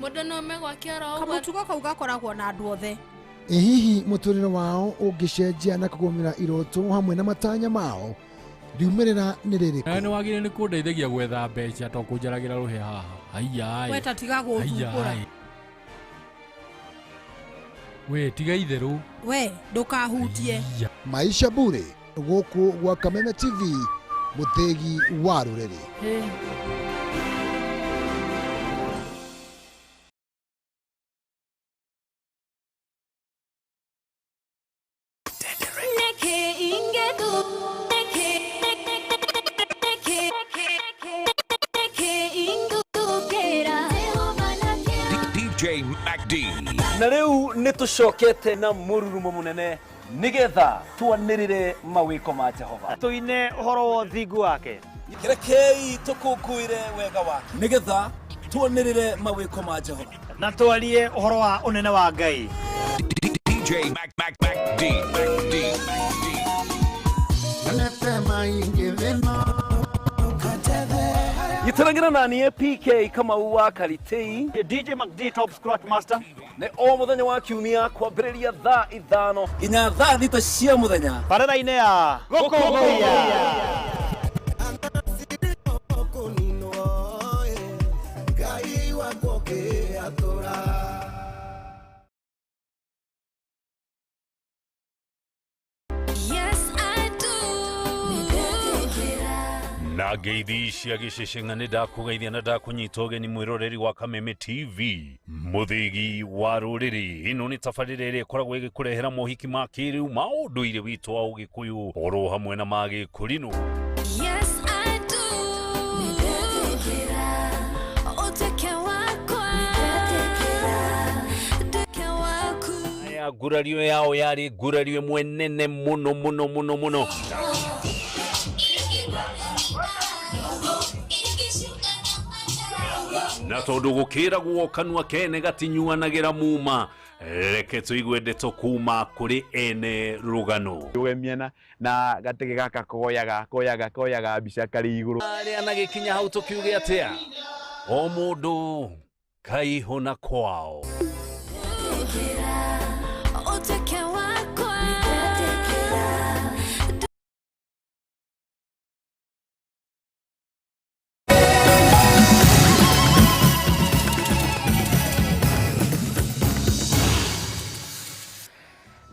Mũndũ no ome gwake oro ũguo. Kamũtugo kau gakoragwo na andũ othe. Ĩ hihi mũtũrĩre wao ũngĩcenjia na kũgũmĩra iroto hamwe na matanya mao, riumĩrĩra nĩ rĩrĩkũ? Nawe nĩwagĩrĩire nĩ kũndeithagia gwetha mbeca to kũnjaragĩra rũhĩa haha. Haiya. We ta tiga gũthumbũra. We tiga itherũ. We ndũkahutie. Maisha Bure gũkũ gwa Kameme TV, mũthĩgi wa rũrĩrĩ. DJ MacD. Na rĩu nĩ tũcokete na mũrurumo mũnene nĩgetha twanĩrĩre mawĩko ma Jehova, tũine ũhoro wa ũthingu wake. Rekei tũkũngũĩre wega wake nĩgetha twanĩrĩre mawĩko ma Jehova na twarie ũhoro wa ũnene wa Ngai. DJ Mac Mac Mac D Mac D. Gĩtũrangĩra na niĩ PK Kamau wa Karitei, DJ MacD Top Scratch Master, nĩ o mũthenya wa kiumia kwambĩrĩria thaa 5 nginya thaa 6 cia mũthenya barabara-inĩ ya Gũkũngũiya. Na ngeithi cia gĩceceng'a nĩ ndakũgeithia na ndakũnyita ũgeni mwĩroreri wa Kameme TV, mũthĩgi wa rũrĩrĩ. Ĩno nĩ tabarĩra ĩrĩa ĩkoragwo ĩgĩkũrehera mohiki ma kĩrĩu ma ũndũire witũ wa Ũgĩkũyũ oro hamwe na ma Gĩkũrinũ. Yes, I do. Ũtuĩke wakwa. Nduĩke waku. Aya ngurario yao yarĩ ngurario ĩmwe nene mũno mũno mũno mũno. Na tondũ gũkĩragwo kanua kene gatinyuanagĩra muma, reke tũigue ndeto kuma kũrĩ ene rũgano. Ũgemia na gatege gaka koyaga koyaga koyaga mbica karĩ igũrũ. Arĩa na gĩkinya hau tũkiuge atĩa, o mũndũ kaihũ na kwao. Ũtuĩke wakwa.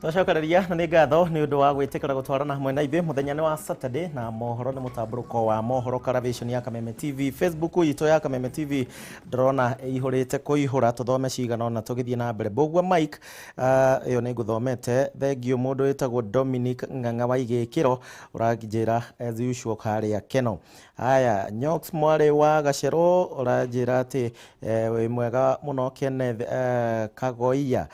Twacokereria na nĩ ngatho nĩ ũndũ wa gwĩtĩkĩra gũtwarana hamwe na ithuĩ mũthenya nĩ wa Saturday na mohoro nĩ mũtambũrũko wa mohoro Caravation ya Kameme TV. Facebook itũ ya Kameme TV ndĩrona ĩihũrĩte kũihũra, tũthome cigana ona tũgĩthiĩ na mbere. Mbũgua Mike, ĩyo nĩ ngũthomete. Thengiũ mũndũ wĩtagwo Dominic Ng'ang'a wa Igĩkĩro ũranjĩra as usual harĩa Keno. Haya, Nyox mwarĩ wa Gacero ũranjĩra atĩ wĩ mwega mũno. Kenneth Kagoia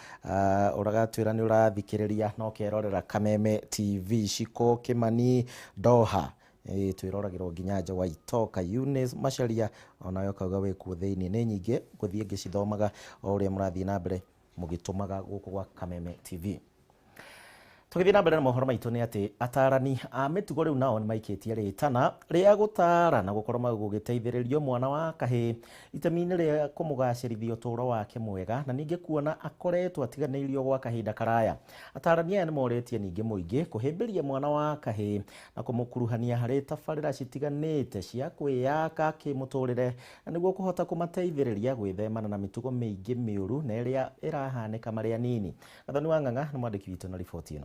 ũragatwĩra nĩ ũrathikĩrĩria no kerorera Kameme TV. Shiko Kimani Doha twĩroragĩrwo nginya nja wa Itoka. Eunice Macharia onawe kauga wĩ kuo thĩinĩ. Nĩ nyingĩ ngũthiĩ ngĩcithomaga o ũrĩa mũrathiĩ na mbere mũgĩtũmaga gũkũ gwa Kameme TV. Tũgĩthiĩ na mbere na mohoro maitũ nĩ atĩ atarani a mĩtugo rĩu nao nĩ maikĩtie rĩtana rĩa gũtara na gũkorwo gũgĩteithĩrĩrio mwana wa kahĩĩ itemi-inĩ rĩa kũmũgacĩrithia ũtũũro wake mwega na ningĩ kuona akoretwo atiganĩirio gwa kahinda karaya. Atarani aya nĩ morĩtie ningĩ mũingĩ kũhĩmbĩria mwana wa kahĩĩ na kũmũkuruhania harĩ tabarĩra citiganĩte cia kwĩyaka kĩmũtũrĩre na nĩguo kũhota kũmateithĩrĩria gwĩthemana na mĩtugo mĩingĩ mĩũru na ĩrĩa ĩrahanĩka marĩ anini. Gathoni wa Ng'ang'a nĩ mwandĩki witũ na riboti ĩno.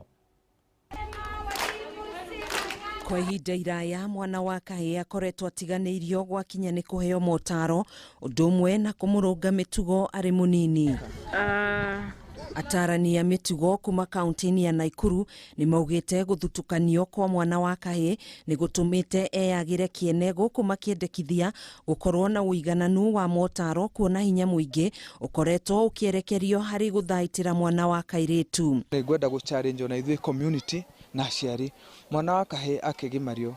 Kwa ihinda iraya mwana wa kahĩĩ akoretwo atiganĩirio gwakinya nĩ kũheo motaro ũndũ ũmwe na kũmũrũnga mĩtugo arĩ mũnini. Atarani a mĩtugo kuma kaunti-inĩ ya Naikuru nĩ maugĩte gũthutũkanio kwa mwana wa kahĩĩ nĩ gũtũmĩte eyagĩre kĩene gũkũ makĩendekithia gũkorwo na ũigananu wa motaro kuona hinya mũingĩ ũkoretwo ũkĩerekerio harĩ gũthaitĩra mwana wa kairĩtu. Nĩngwenda gũ challenge ona ithuĩ community na aciari, mwana wa kahĩĩ akĩgimario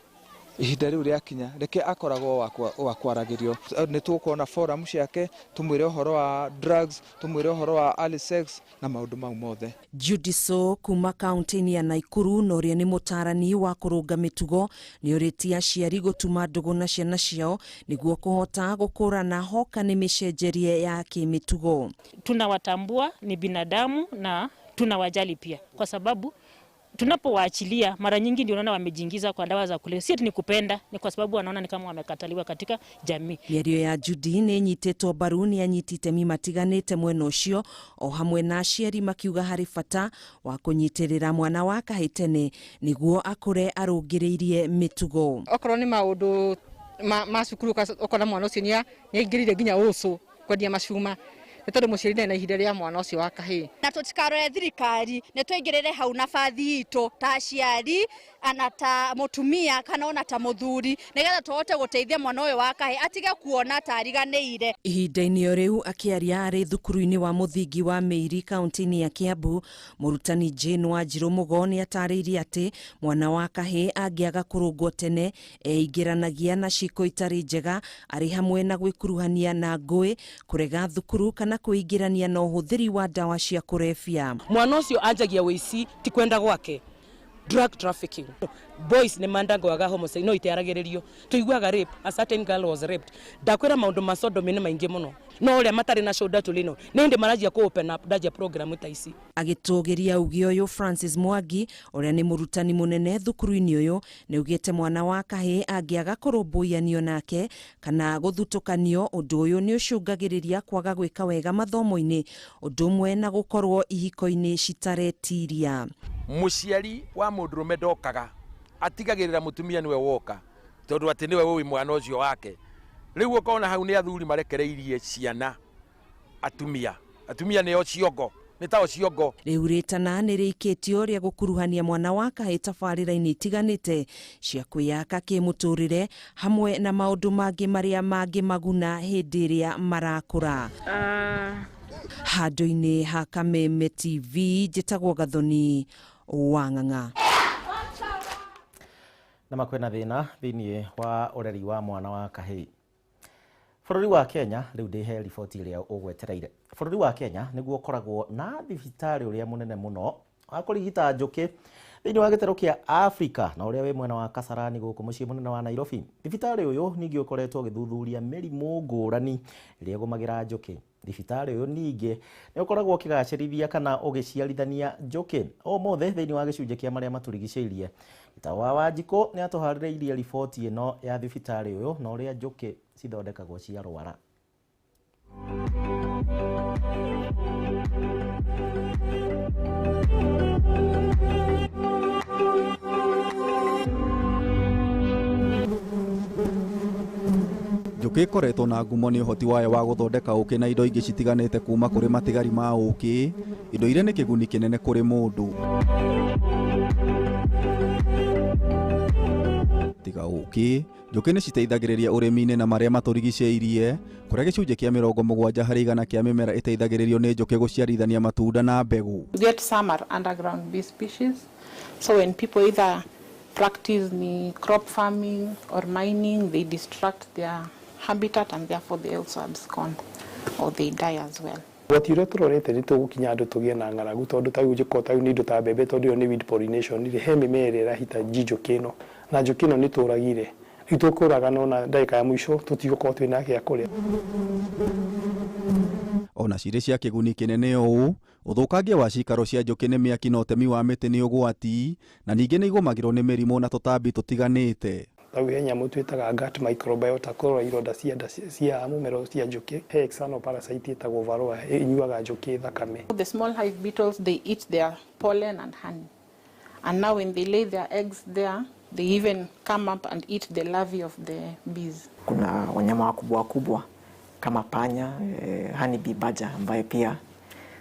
ihinda rĩu rĩakinya reke akoragwo wa kwaragĩrio. Nĩ tũkuona forum ciake tumwĩre ũhoro wa drugs, tumwĩre ũhoro wa early sex na maũndũ mau mothe. Judy So kuma kaunti-inĩ ya Naikuru na ũrĩa nĩ mũtarani wa kũrũnga mĩtugo nĩ ũrĩtie aciari gũtuma ndũgũ na ciana ciao nĩguo kũhota gũkũrana hoka nĩ mĩcenjerie ya kĩmĩtugo. Tunawatambua ni binadamu na tunawajali pia, kwa sababu tunapowaachilia mara nyingi ndio unaona wamejiingiza kwa dawa za kulevya. Si ni kupenda, ni kwa sababu wanaona ni kama wamekataliwa katika jamii. Mĩario ya Judy nĩ ĩnyitĩtwo mbaru nĩ anyiti itemi matiganĩte mwena ũcio o hamwe na aciari makiuga harĩ bata wa kũnyitĩrĩra mwana wa kahĩĩ tene nĩguo akũre arũngĩrĩirie mĩtugo. Okorwo nĩ maũndũ ma cukuru ũkona mwana ũcio nĩ aingĩrire nginya ũcũ kwendia macuma nĩ tondũ mũciari ndarĩ na ihinda rĩa mwana ũcio wa kahĩĩ. Na tũtikarore thirikari, nĩ tũingĩrĩre hau na bathi itũ ta aciari ana ta mũtumia kana ona ta mũthuri nĩgetha tũhote gũteithia mwana ũyũ wa kahĩĩ atige kuona ta ariganĩire. Ihinda-inĩ o rĩu akĩaria arĩ thukuru-inĩ wa mũthingi wa Mĩiri kaunti-inĩ ya Kiambu, mũrutani Jane Wanjirũ Mũgo nĩ atarĩirie atĩ mwana wa kahĩĩ angĩaga kũrũngwo tene eingĩranagia na ciĩko itarĩ njega arĩ hamwe na gwĩkuruhania na ngũĩ, kũrega thukuru kana kwĩingĩrania na ũhũthĩri wa ndawa cia kũrebia. Mwana ũcio anjagia wĩici ti kwenda gwake, drug trafficking. Boys nĩ mandangwaga homicide no itiaragĩrĩrio. Tuiguaga rape, a certain girl was raped. Ndakwĩra maũndũ ma sodomy nĩ maingĩ mũno, no ũrĩa matarĩ na shoulder to lean on nĩ hĩndĩ maranjia kũ open up ndanjia program ta ici. Agĩtũgĩria uge ũyũ Francis Mwangi ũrĩa nĩ mũrutani mũnene thukuru-inĩ ũyũ nĩ ugĩte mwana wa kahĩĩ angĩaga kũrũmbũiyanio nake kana gũthutũkanio ũndũ ũyũ nĩ ũcũngagĩrĩria kwaga gwĩka wega mathomo-inĩ ũndũ ũmwe na gũkorwo ihiko-inĩ citaretiria. Mũciari wa mũndũrũme ndokaga, atigagĩrĩra mũtumia nĩwe woka tondũ atĩ nĩwe ũĩ mwana ũcio wake. Rĩu ũkona hau nĩ athuri marekereirie ciana atumia, atumia nĩo ciongo, nĩ tao ciongo. Rĩu rĩtana nĩ rĩikĩtio rĩa gũkuruhania mwana wa kahĩĩ tabarĩra-inĩ itiganĩte cia kwĩyaka kĩmũtũrĩre hamwe na maũndũ mangĩ marĩa mangĩmaguna hĩndĩ ĩrĩa marakũra. Handũ-inĩ ha Kameme TV njĩtagwo Gathoni wa Ng'ang'a. Na makwĩna thĩna thĩinĩ wa ũreri wa mwana wa kahĩĩ. Bũrũri wa Kenya rĩu ndĩhe riboti ĩrĩa ũgwetereire. Bũrũri wa Kenya nĩguo ũkoragwo na thibitarĩ ũrĩa mũnene mũno wa kũrigita njũkĩ thĩinĩ wa gĩtarũ kĩa Afrika na ũrĩa wĩ mwena wa Kasarani gũkũ mũciĩ mũnene wa Nairobi. Thibitarĩ ũyũ ningĩ ũkoretwo ũgĩthuthuria mĩrimũ ngũrani ĩrĩa ĩgũmagĩra njũkĩ. Thibitarĩ ũyũ ningĩ nĩ ũkoragwo ũkĩgacĩrithia kana ũgĩciarithania njũkĩ. Ũmũthĩ thĩinĩ wa gĩcunjĩ kĩa marĩa matũrigicĩirie, Gĩtaũ wa Wanjikũ nĩ atũharĩrĩirie riboti ĩno ya thibitarĩ ũyũ na ũrĩa njũkĩ cithondekagwo ciarwara. Njũkĩ ĩkoretwo na ngumo nĩ ũhoti wayo wa gũthondeka ũkĩ na indo ingĩ citiganĩte kuma kũrĩ matigari ma ũkĩ, indo iria nĩ kĩguni kĩnene kũrĩ mũndũ. Tiga ũkĩ, njũkĩ nĩ citeithagĩrĩria ũrĩmi-inĩ na marĩa matũrigicĩirie, kũrĩa gĩcunjĩ kĩa 70% kĩa mĩmera ĩteithagĩrĩrio nĩ njũkĩ gũciarithania matunda na mbegũ. You get some are underground bee species. So when people either practice ni crop farming or mining, they destruct their habitat and therefore they also abscond or they die as well. Ũgwati ũrĩa tũrorete nĩ tũgũkinya andũ tũgĩe na ng'aragu tondũ ta rĩu njĩko ta rĩu nĩ indo ta mbembe tondũ ĩyo nĩ weed pollination rĩ he mĩmera ĩrĩa ĩrahitaji njũkĩ ĩno na njũkĩ ĩno nĩ tũragire rĩu tũkũragana ona ndagĩka ya mũico tũtigũkorwo twĩna gĩa kũrĩa. Ona cirĩ cia kĩguni kĩnene ũũ, ũthũkangia wa cikaro cia njũkĩ nĩ mĩaki na ũtemi wa mĩtĩ nĩ ũgwati, na ningĩ nĩ igũmagĩrwo nĩ mĩrimũ na tũtambi tũtiganĩte. Ta rĩu he nyamũ twĩtaga gut microbiota kũrora ironda cia nda cia mũmero cia njũkĩ. He external parasite ĩtagwo varroa ĩnyuaga njũkĩ thakame. The small hive beetles, they eat their pollen and honey. And now when they lay their eggs there, they even come up and eat the larvae of the bees. Kuna wanyama wakubwa wakubwa kama panya, honeybee badger ambaye pia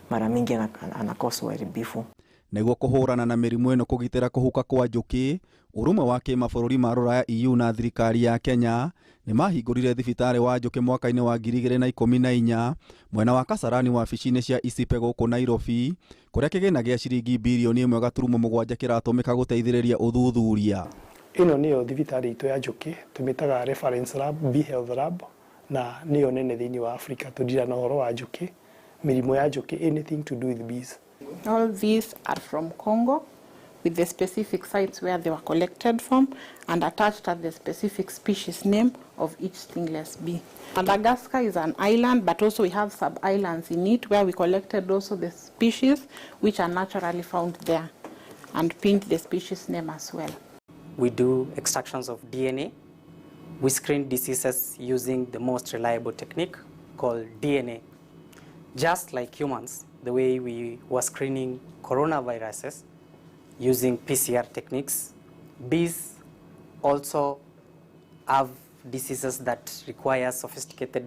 mara mingi anakosa uharibifu. Nĩguo kũhũrana na mĩrimũ ĩno kũgitĩra kũhuka kwa njũkĩ, ũrũmwe wa kĩmabũrũri ma Rũraya EU na thirikari ya Kenya nĩ mahingũrire thibitarĩ wa njũkĩ mwaka-inĩ wa 2014 mwena wa Kasarani wabici-inĩ cia ICIPE gũkũ Nairobi, kũrĩa kĩgĩna gĩa ciringi birioni 1.7 kĩratũmĩka gũteithĩrĩria ũthuthuria. Ĩno nĩyo thibitarĩ itũ ya njũkĩ, tũmĩtaga reference lab, Bee Health Lab, na nĩyo nene thĩinĩ wa Africa. Tũndira na ũhoro wa njũkĩ, mĩrimũ ya njũkĩ, anything to do with bees. All these are from Congo, with the specific sites where they were collected from and attached at the specific species name of each stingless bee. Madagascar is an island, but also we have sub-islands in it where we collected also the species which are naturally found there and pinned the species name as well. We do extractions of DNA. We screen diseases using the most reliable technique called DNA. Just like humans, the way we were screening coronaviruses using PCR techniques, bees also have diseases that require sophisticated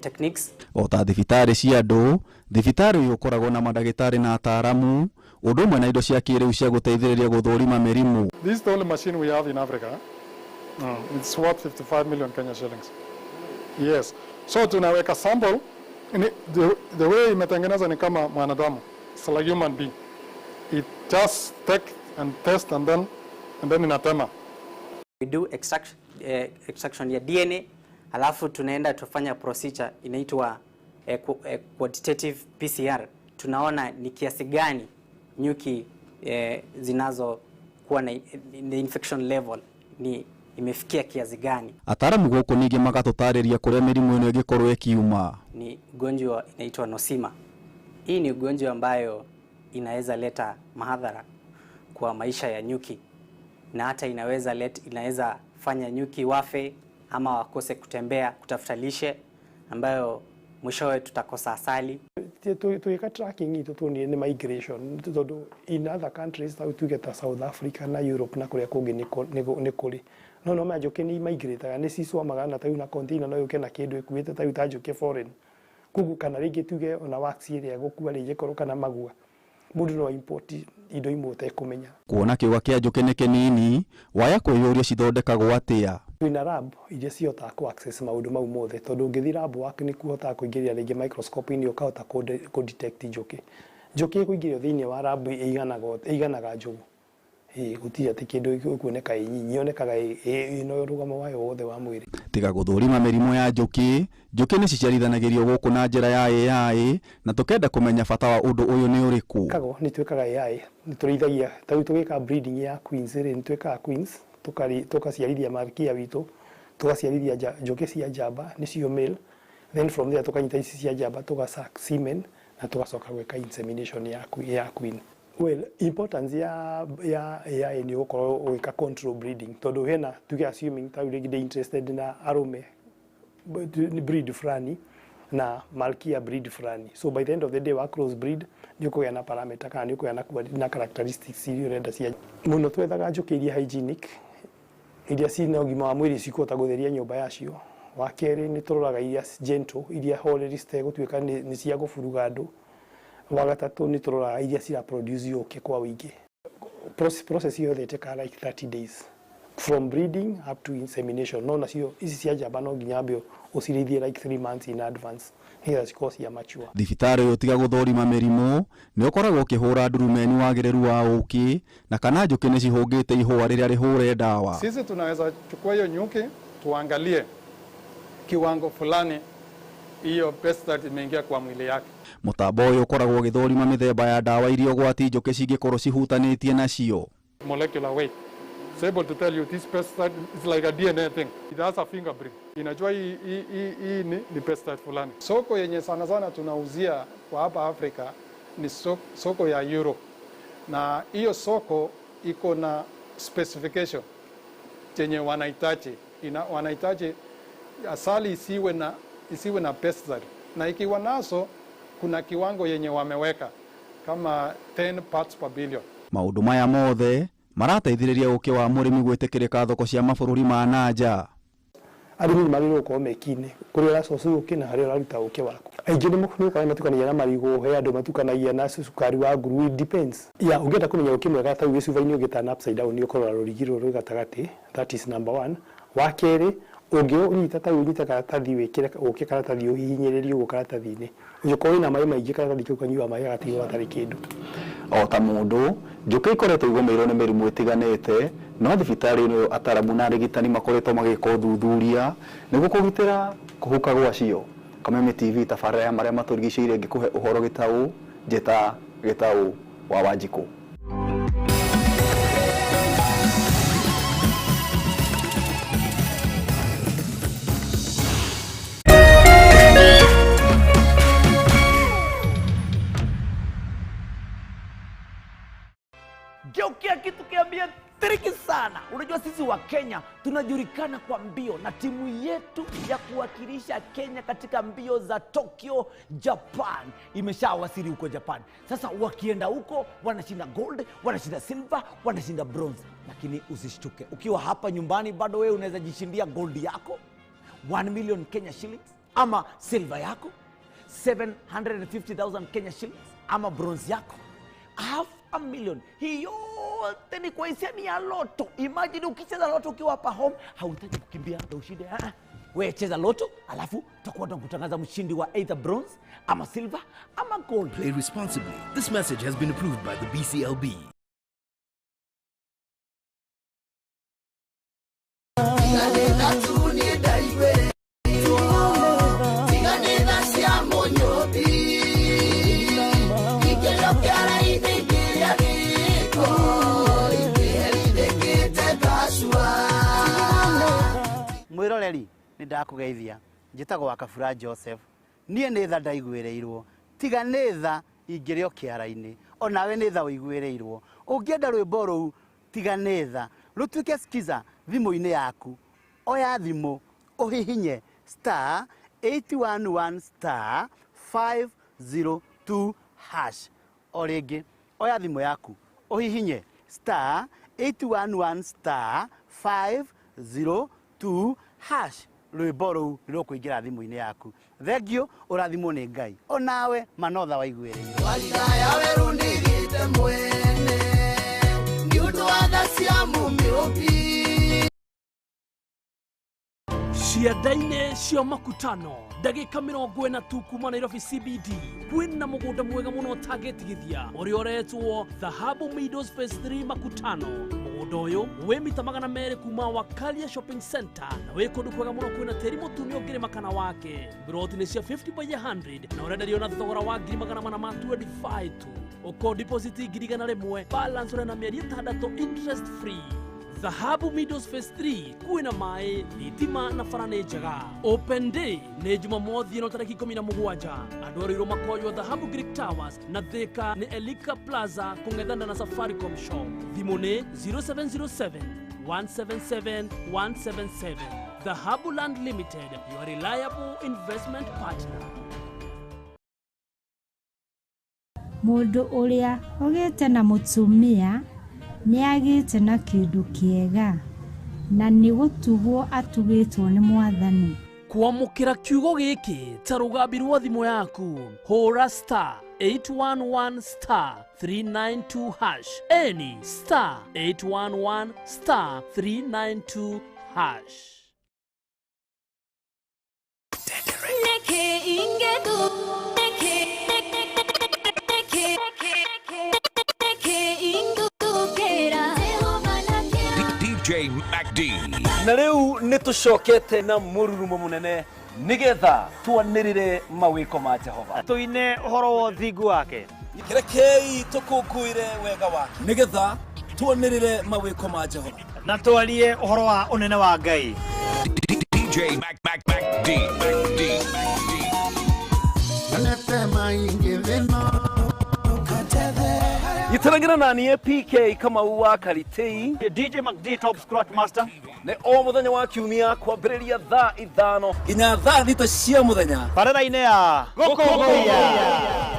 techniques. O ta thibitarĩ cia andũ, thibitarĩ ũyũ ũkoragwo na mandagĩtarĩ na ataaramu, ũndũ ũmwe na indo cia kĩrĩu cia gũteithĩrĩria gũthũrima mĩrimũ. This is the only machine we have in Africa. It's worth 55 million Kenya shillings. Yes. So tunaweka sample. The way imetengenezwa ni kama mwanadamu. It's like human being. It just take and test and then inatema. We do extraction ya DNA, alafu tunaenda tufanya procedure inaitwa quantitative PCR. Tunaona ni kiasi gani nyuki zinazo kuwa na the infection level ni imefikia kiasi gani. Ataaramu gũkũ ningĩ magatũtarĩria kũrĩa mĩrimũ ĩno ĩngĩkorwo ĩkiuma. Ni ugonjwa inaitwa nosema. Hii ni ugonjwa ambayo inaweza leta madhara kwa maisha ya nyuki, na hata inaweza fanya nyuki wafe ama wakose kutembea kutafuta lishe, ambayo mwishowe tutakosa asali. Tuweka tracking itu tuonire ni migration tondu in other countries ta tuge ta South Africa na Europe na kuria kungi ni kuri no ma njuki ni migrate ni cicwamaga na ta na container no yuke na kindu ikuite ta ta njuki foreign kugu kana ringi tuge ona wax iria gukua ringi korwo kana magua mundu no import indo imwe utekumenya. Kuona kiuga kia njuki ni kinini waya kwiyuria cithondekagwo atia. Twina lab iria cihotaga ku access maundu mau mothe tondu ungithi lab waku ni kuhotaga kuingĩria rĩngĩ microscope-inĩ ũkahota kũ detect njũkĩ. Njũkĩ ĩkũingĩrio thĩinĩ wa lab ĩiganaga njũgũ. Gũtirĩ atĩ kĩndũ gĩkuoneka ĩ nyinyi, yonekaga ĩna rũgamo wayo wothe wa mwĩrĩ. Tiga gũthũrima mĩrimũ ya njũkĩ, njũkĩ nĩ ciciarithanagĩrio gũkũ na njĩra ya AI na tũkenda kũmenya bata wa ũndũ ũyũ nĩ ũrĩkũ. Nĩ twĩkaga AI, nĩ tũrĩithagia, ta rĩu tũgĩka breeding ya queens rĩ, nĩ twĩkaga queens tukaciarithia malkia witũ, tugaciarithia njũkĩ cia njamba nĩcio male, then from there tukanyita ici cia njamba tugasack semen na tugacoka gwĩka insemination ya queen. Well, importance ya AI ni gũkorwo ũgĩka control breeding tondu hena tuge assuming ta rĩngĩ ndĩ interested na arũme breed fulani na malkia breed fulani, so by the end of the day wa cross breed nĩ ũkũgĩa na parameter kana nĩ ũkũgĩa na characteristics iria ũrenda cia mũno. Twethaga njũkĩ iria hygienic, iria cina ũgima wa mwĩrĩ cikũhota gũtheria nyũmba yacio, Wa kerĩ nĩ tũroraga iria gentle, iria horeri citegũtuĩka nĩ cia gũburuga andũ. Wa gatatũ nĩ tũroraga iria cira produce ũkĩ kwa ũingĩ. Process yothe ĩtĩkaga like 30 days from breeding up to insemination. No nacio ici cia njamba no nginya ambe ũcirĩithie like 3 months in advance nĩgetha cikorwo cia mature. Thibitarĩ ũyũ tiga gũthũrima mĩrimũ nĩ ũkoragwo ũkĩhũra ndurumeni wagĩrĩru wa ũkĩ na kana njũkĩ nĩ cihũngĩte ihũa rĩrĩa rĩhũre ndawa. Sisi tunaweza chukua hiyo nyuki tuangalie kiwango fulani hiyo pesticide imeingia kwa mwili yake. Mũtambo ũyũ ũkoragwo ũgĩthũrima mĩthemba ya ndawa iria ũgwati njũkĩ cingĩkorwo cihutanĩtie nacio. Molecular weight. It's able to tell you this pesticide is like a DNA thing. It has a fingerprint. Inajua hii ni pesticide fulani. Soko yenye sana sana tunauzia kwa hapa Afrika ni soko ya Europe. Na hiyo soko iko na specification chenye wanahitaji. Wanahitaji asali isiwe na pesticide. Na ikiwa naso kuna kiwango yenye wameweka kama 10 parts per billion. Maũndũ maya mothe marateithĩrĩria ũkĩ wa mũrĩmi gwĩtĩkĩrĩka thoko cia mabũrũri ma na nja. Arĩmi nĩ magĩrĩirwo gũkorwo mekine kũrĩa ũracoca ũkĩ na harĩa ũraruta ũkĩ waku. Aingĩ nĩ ũkoraga matukanagia na marigũ, he andũ matukanagia na cukari wa nguru, it depends. Ya ũngĩenda kũmenya ũkĩ mwega ta wĩ cuba-inĩ ũngĩtana upside down nĩ ũkorora rũrigi rũrũ rwĩ gatagatĩ, that is number one. Wa kerĩ ũngĩũnyita ta ũnyite karatathi wĩkĩre ũkĩ karatathi ũhihinyĩrĩrie ũguo karatathi-inĩ, ũngĩkorwo wĩna maĩ maingĩ karatathi kau kanyuaga maĩ gagatigwo gatarĩ kĩndũ. O ta mũndũ, njũkĩ ikoretwo igũmĩirwo nĩ mĩrimũ ĩtiganĩte, no thibitarĩ ĩno ataramu na arigitani makoretwo magĩka ũthuthuria nĩguo kũgitĩra kũhuka gwacio. Kameme TV tabarĩra ya marĩa matũrigicĩirie ngĩkũhe ũhoro gĩtaũ, njĩta gĩtaũ wa Wanjikũ. Geukia kitu kiambia tricky sana. Unajua sisi wa Kenya tunajulikana kwa mbio, na timu yetu ya kuwakilisha Kenya katika mbio za Tokyo, Japan imeshawasili huko Japan. Sasa wakienda huko wanashinda gold, wanashinda silver, wanashinda bronze. Lakini usishtuke, ukiwa hapa nyumbani bado wewe unaweza jishindia gold yako 1 million Kenya shillings, ama silver yako 750,000 Kenya shillings, ama bronze yako 500,000. Hii yote ni kwa hisani ya loto. Imagine ukicheza loto ukiwa hapa home, hauhitaji kukimbia ndio ushinde. Wewe cheza loto, alafu tutakuwa tunakutangaza mshindi wa either bronze ama silver ama gold. Play responsibly. This message has been approved by the BCLB. Mwiroreri nĩ ndakũgeithia, njĩtagwo Wakabura Joseph. Niĩ nĩ tha ndaiguĩrĩirwo, tiga nĩ tha ingĩrĩ o kĩara-inĩ, onawe nĩ tha ũiguĩrĩirwo. Ũngĩenda rwĩmbo rũu tiga nĩ tha rũtuĩke skiza thimũ-inĩ yaku, oya thimũ ũhihinye star 811 star 502 hash. O rĩngĩ oya thimũ yaku ũhihinye star 811 star 502 hash. Rwĩmbo rũu nĩ rũkũingĩra thimũ-inĩ yaku. Thengio, ũrathimwo nĩ Ngai, onawe manotha waiguĩrĩirwo. Walidaya werũ nĩgĩte mwene nĩ ũndũ wa tha cia Mũmĩũmbi. Cianda-inĩ cia makutano ndagĩka 40 tu kuma Nairobi CBD kwĩna mũgũnda mwega mũno ũtangĩtigithia ũrĩa ũretwo Dhahabu Meadows Phase 3 Makutano. Mũgũnda ũyũ wĩ mita 200 kuma Wakalia Shopping Center na wĩ kũndũ kwega mũno kwĩna tĩri mũtune ũngĩrĩma kana wake. Mburoti nĩ cia 50 by 100 na ũrenderio na thogora wa 425 tu. Ũko deposit 100,000, balance ũrĩ na mĩeri 6 interest free. Dhahabu Meadows Phase 3 kwĩna maĩ, thitima na bara nĩ njega. Open day nĩ Jumamothi ĩno tarĩki 17. Andũ a Ruiru makoywo Dhahabu Greek Towers na Thika nĩ Elika Plaza kũng'ethana na Safaricom shop. Thimũ nĩ 0707 177 177. Dhahabu Land Limited, your reliable investment partner. Mũndũ ũrĩa ũgĩte na mũtumia nĩagĩte na kĩndũ kĩega na nĩ gũtugwo atugĩtwo nĩ Mwathani. Kwamũkĩra kiugo gĩkĩ ta rũgambi rwa thimũ yaku, hũra star 811 star 392 hash, any star 811 star 392 hash. DJ MacD. Na riu ni tucokete na mururumo munene nigetha twanirire mawiko ma Jehova, tuine uhoro wa thingu wake, rekei tukunguire wega wake nigetha twanirire mawiko ma Jehova na twarie uhoro wa unene wa Ngai. DJ Mac Mac Mac D Mac D. Gitarangira na niĩ PK Kamau wa Karitei, DJ MacD Top Scratch Master, nĩ o mũthenya wa kiumia kwambĩrĩria thaa 5 nginya thaa 6 cia mũthenya barabara-inĩ ya Gũkũngũiya.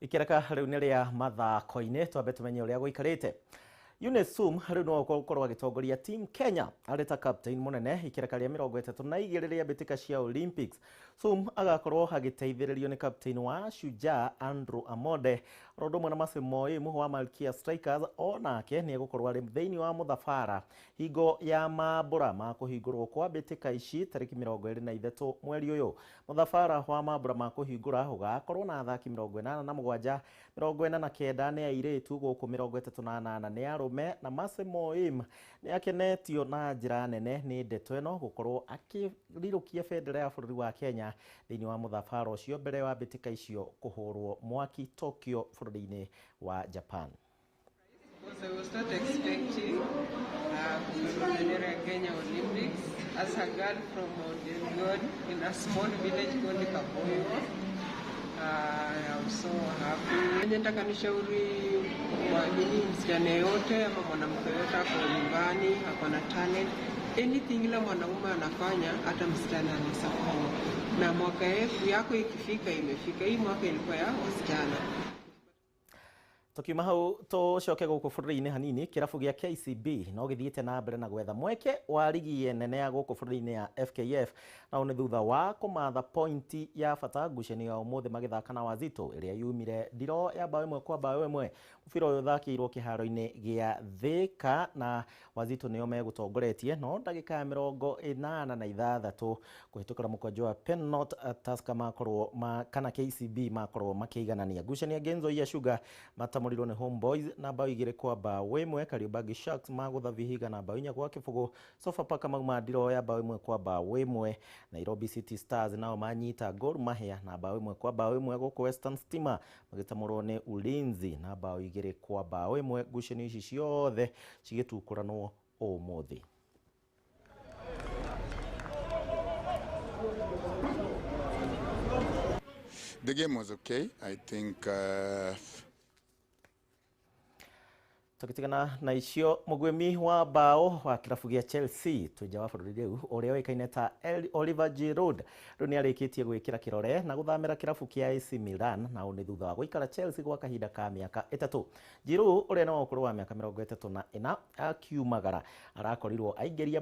Ikiraka riu nĩ rĩa mathako-inĩ, twambe tumenye ũrĩa gũikarĩte. Eunice Sum riu no gũkorwo agĩtongoria team Kenya arĩ ta captain mũnene ikiraka rĩa 32 rĩa mbĩtĩka cia Olympics. Sum agakorwo agĩteithĩrĩrio nĩ captain wa Shujaa Andrew Amonde, oro ũndũ ũmwe na Mercy Moimu wa Malkia Strikers, onake nĩ egũkorwo arĩ thĩinĩ wa mũthabara hingo ya mambũra ma kũhingũrwo kwa mbĩtĩka ici tarĩki 23 mweri ũyũ. Mũthabara wa mambũra ma kũhingũra ũgakorwo na athaki 87, 49 nĩ airĩtu gũkũ 38 nĩ arũme, na Mercy Moim nĩ akenetio na njĩra nene nĩ ndeto ĩno gũkorwo akĩrirũkia bendera ya bũrũri wa Kenya thĩinĩ wa mũthabara ũcio mbere wa mbĩtĩka icio kũhũrwo mwaki Tokyo bũrũri-inĩ wa Japan. I was not expecting kupeperusha Kenya Olympics as a girl from Mount Elgon in a small village called Kaboyo. I'm so happy. Nataka nishauri nini msichana yote ama mwanamke yote ako nyumbani, ako na talent, anything ile mwanaume anafanya hata msichana anaweza fanya. Na mwaka yako ikifika imefika. Hii mwaka ilikuwa ya wasichana. Tukiuma hau tucoke gũkũ bũrũri-inĩ hanini, kĩrabu gĩa KCB no gĩthiĩte na mbere na gwetha mweke wa rigi nene ya gũkũ bũrũri-inĩ ya FKF, na nĩ thutha wa kũmatha pointi ya bata ngucanio ya ũmũthĩ magĩthaka na Wazito ĩrĩa yumire ndiro ya bao 1-1. Mũbira ũyũ ũthakĩirwo kĩharo-inĩ gĩa Thika na Wazito nĩo megũtongoretie no ndagĩka ya 86 kũhĩtũkĩra mũkwanjũ wa penalty Tusker makorwo kana KCB makorwo makĩiganania. Ngucanio ya Nzoia Sugar matamũrirwo nĩ Homeboys na bao 2-1, Kariobangi Sharks magũtha Vihiga na bao 4-0, Sofapaka mauma ndiro ya bao 1-1, Nairobi City Stars nao manyita Gor Mahia na bao 1-1, gũkũ Western Stima magĩtamũrwo nĩ Ulinzi na bao 2-1. Ngucanio ici ciothe cigĩtukũranwo ũmũthĩ. The game was okay. I think Tukitigana na icio, mũguĩmi wa bao wa kĩrabu gĩa Chelsea twĩ wa bũrũri rĩu ũrĩa ũĩkaine ta Oliver Giroud rĩu nĩ arĩkĩtie gwĩkĩra kĩrore na gũthamĩra kĩrabu kĩa AC Milan, na nĩ thutha wa gũikara Chelsea gwa kahinda ka mĩaka 3. Giroud ũrĩa nĩ wa ũkũrũ wa mĩaka 34 akiumagara arakorirwo aingĩria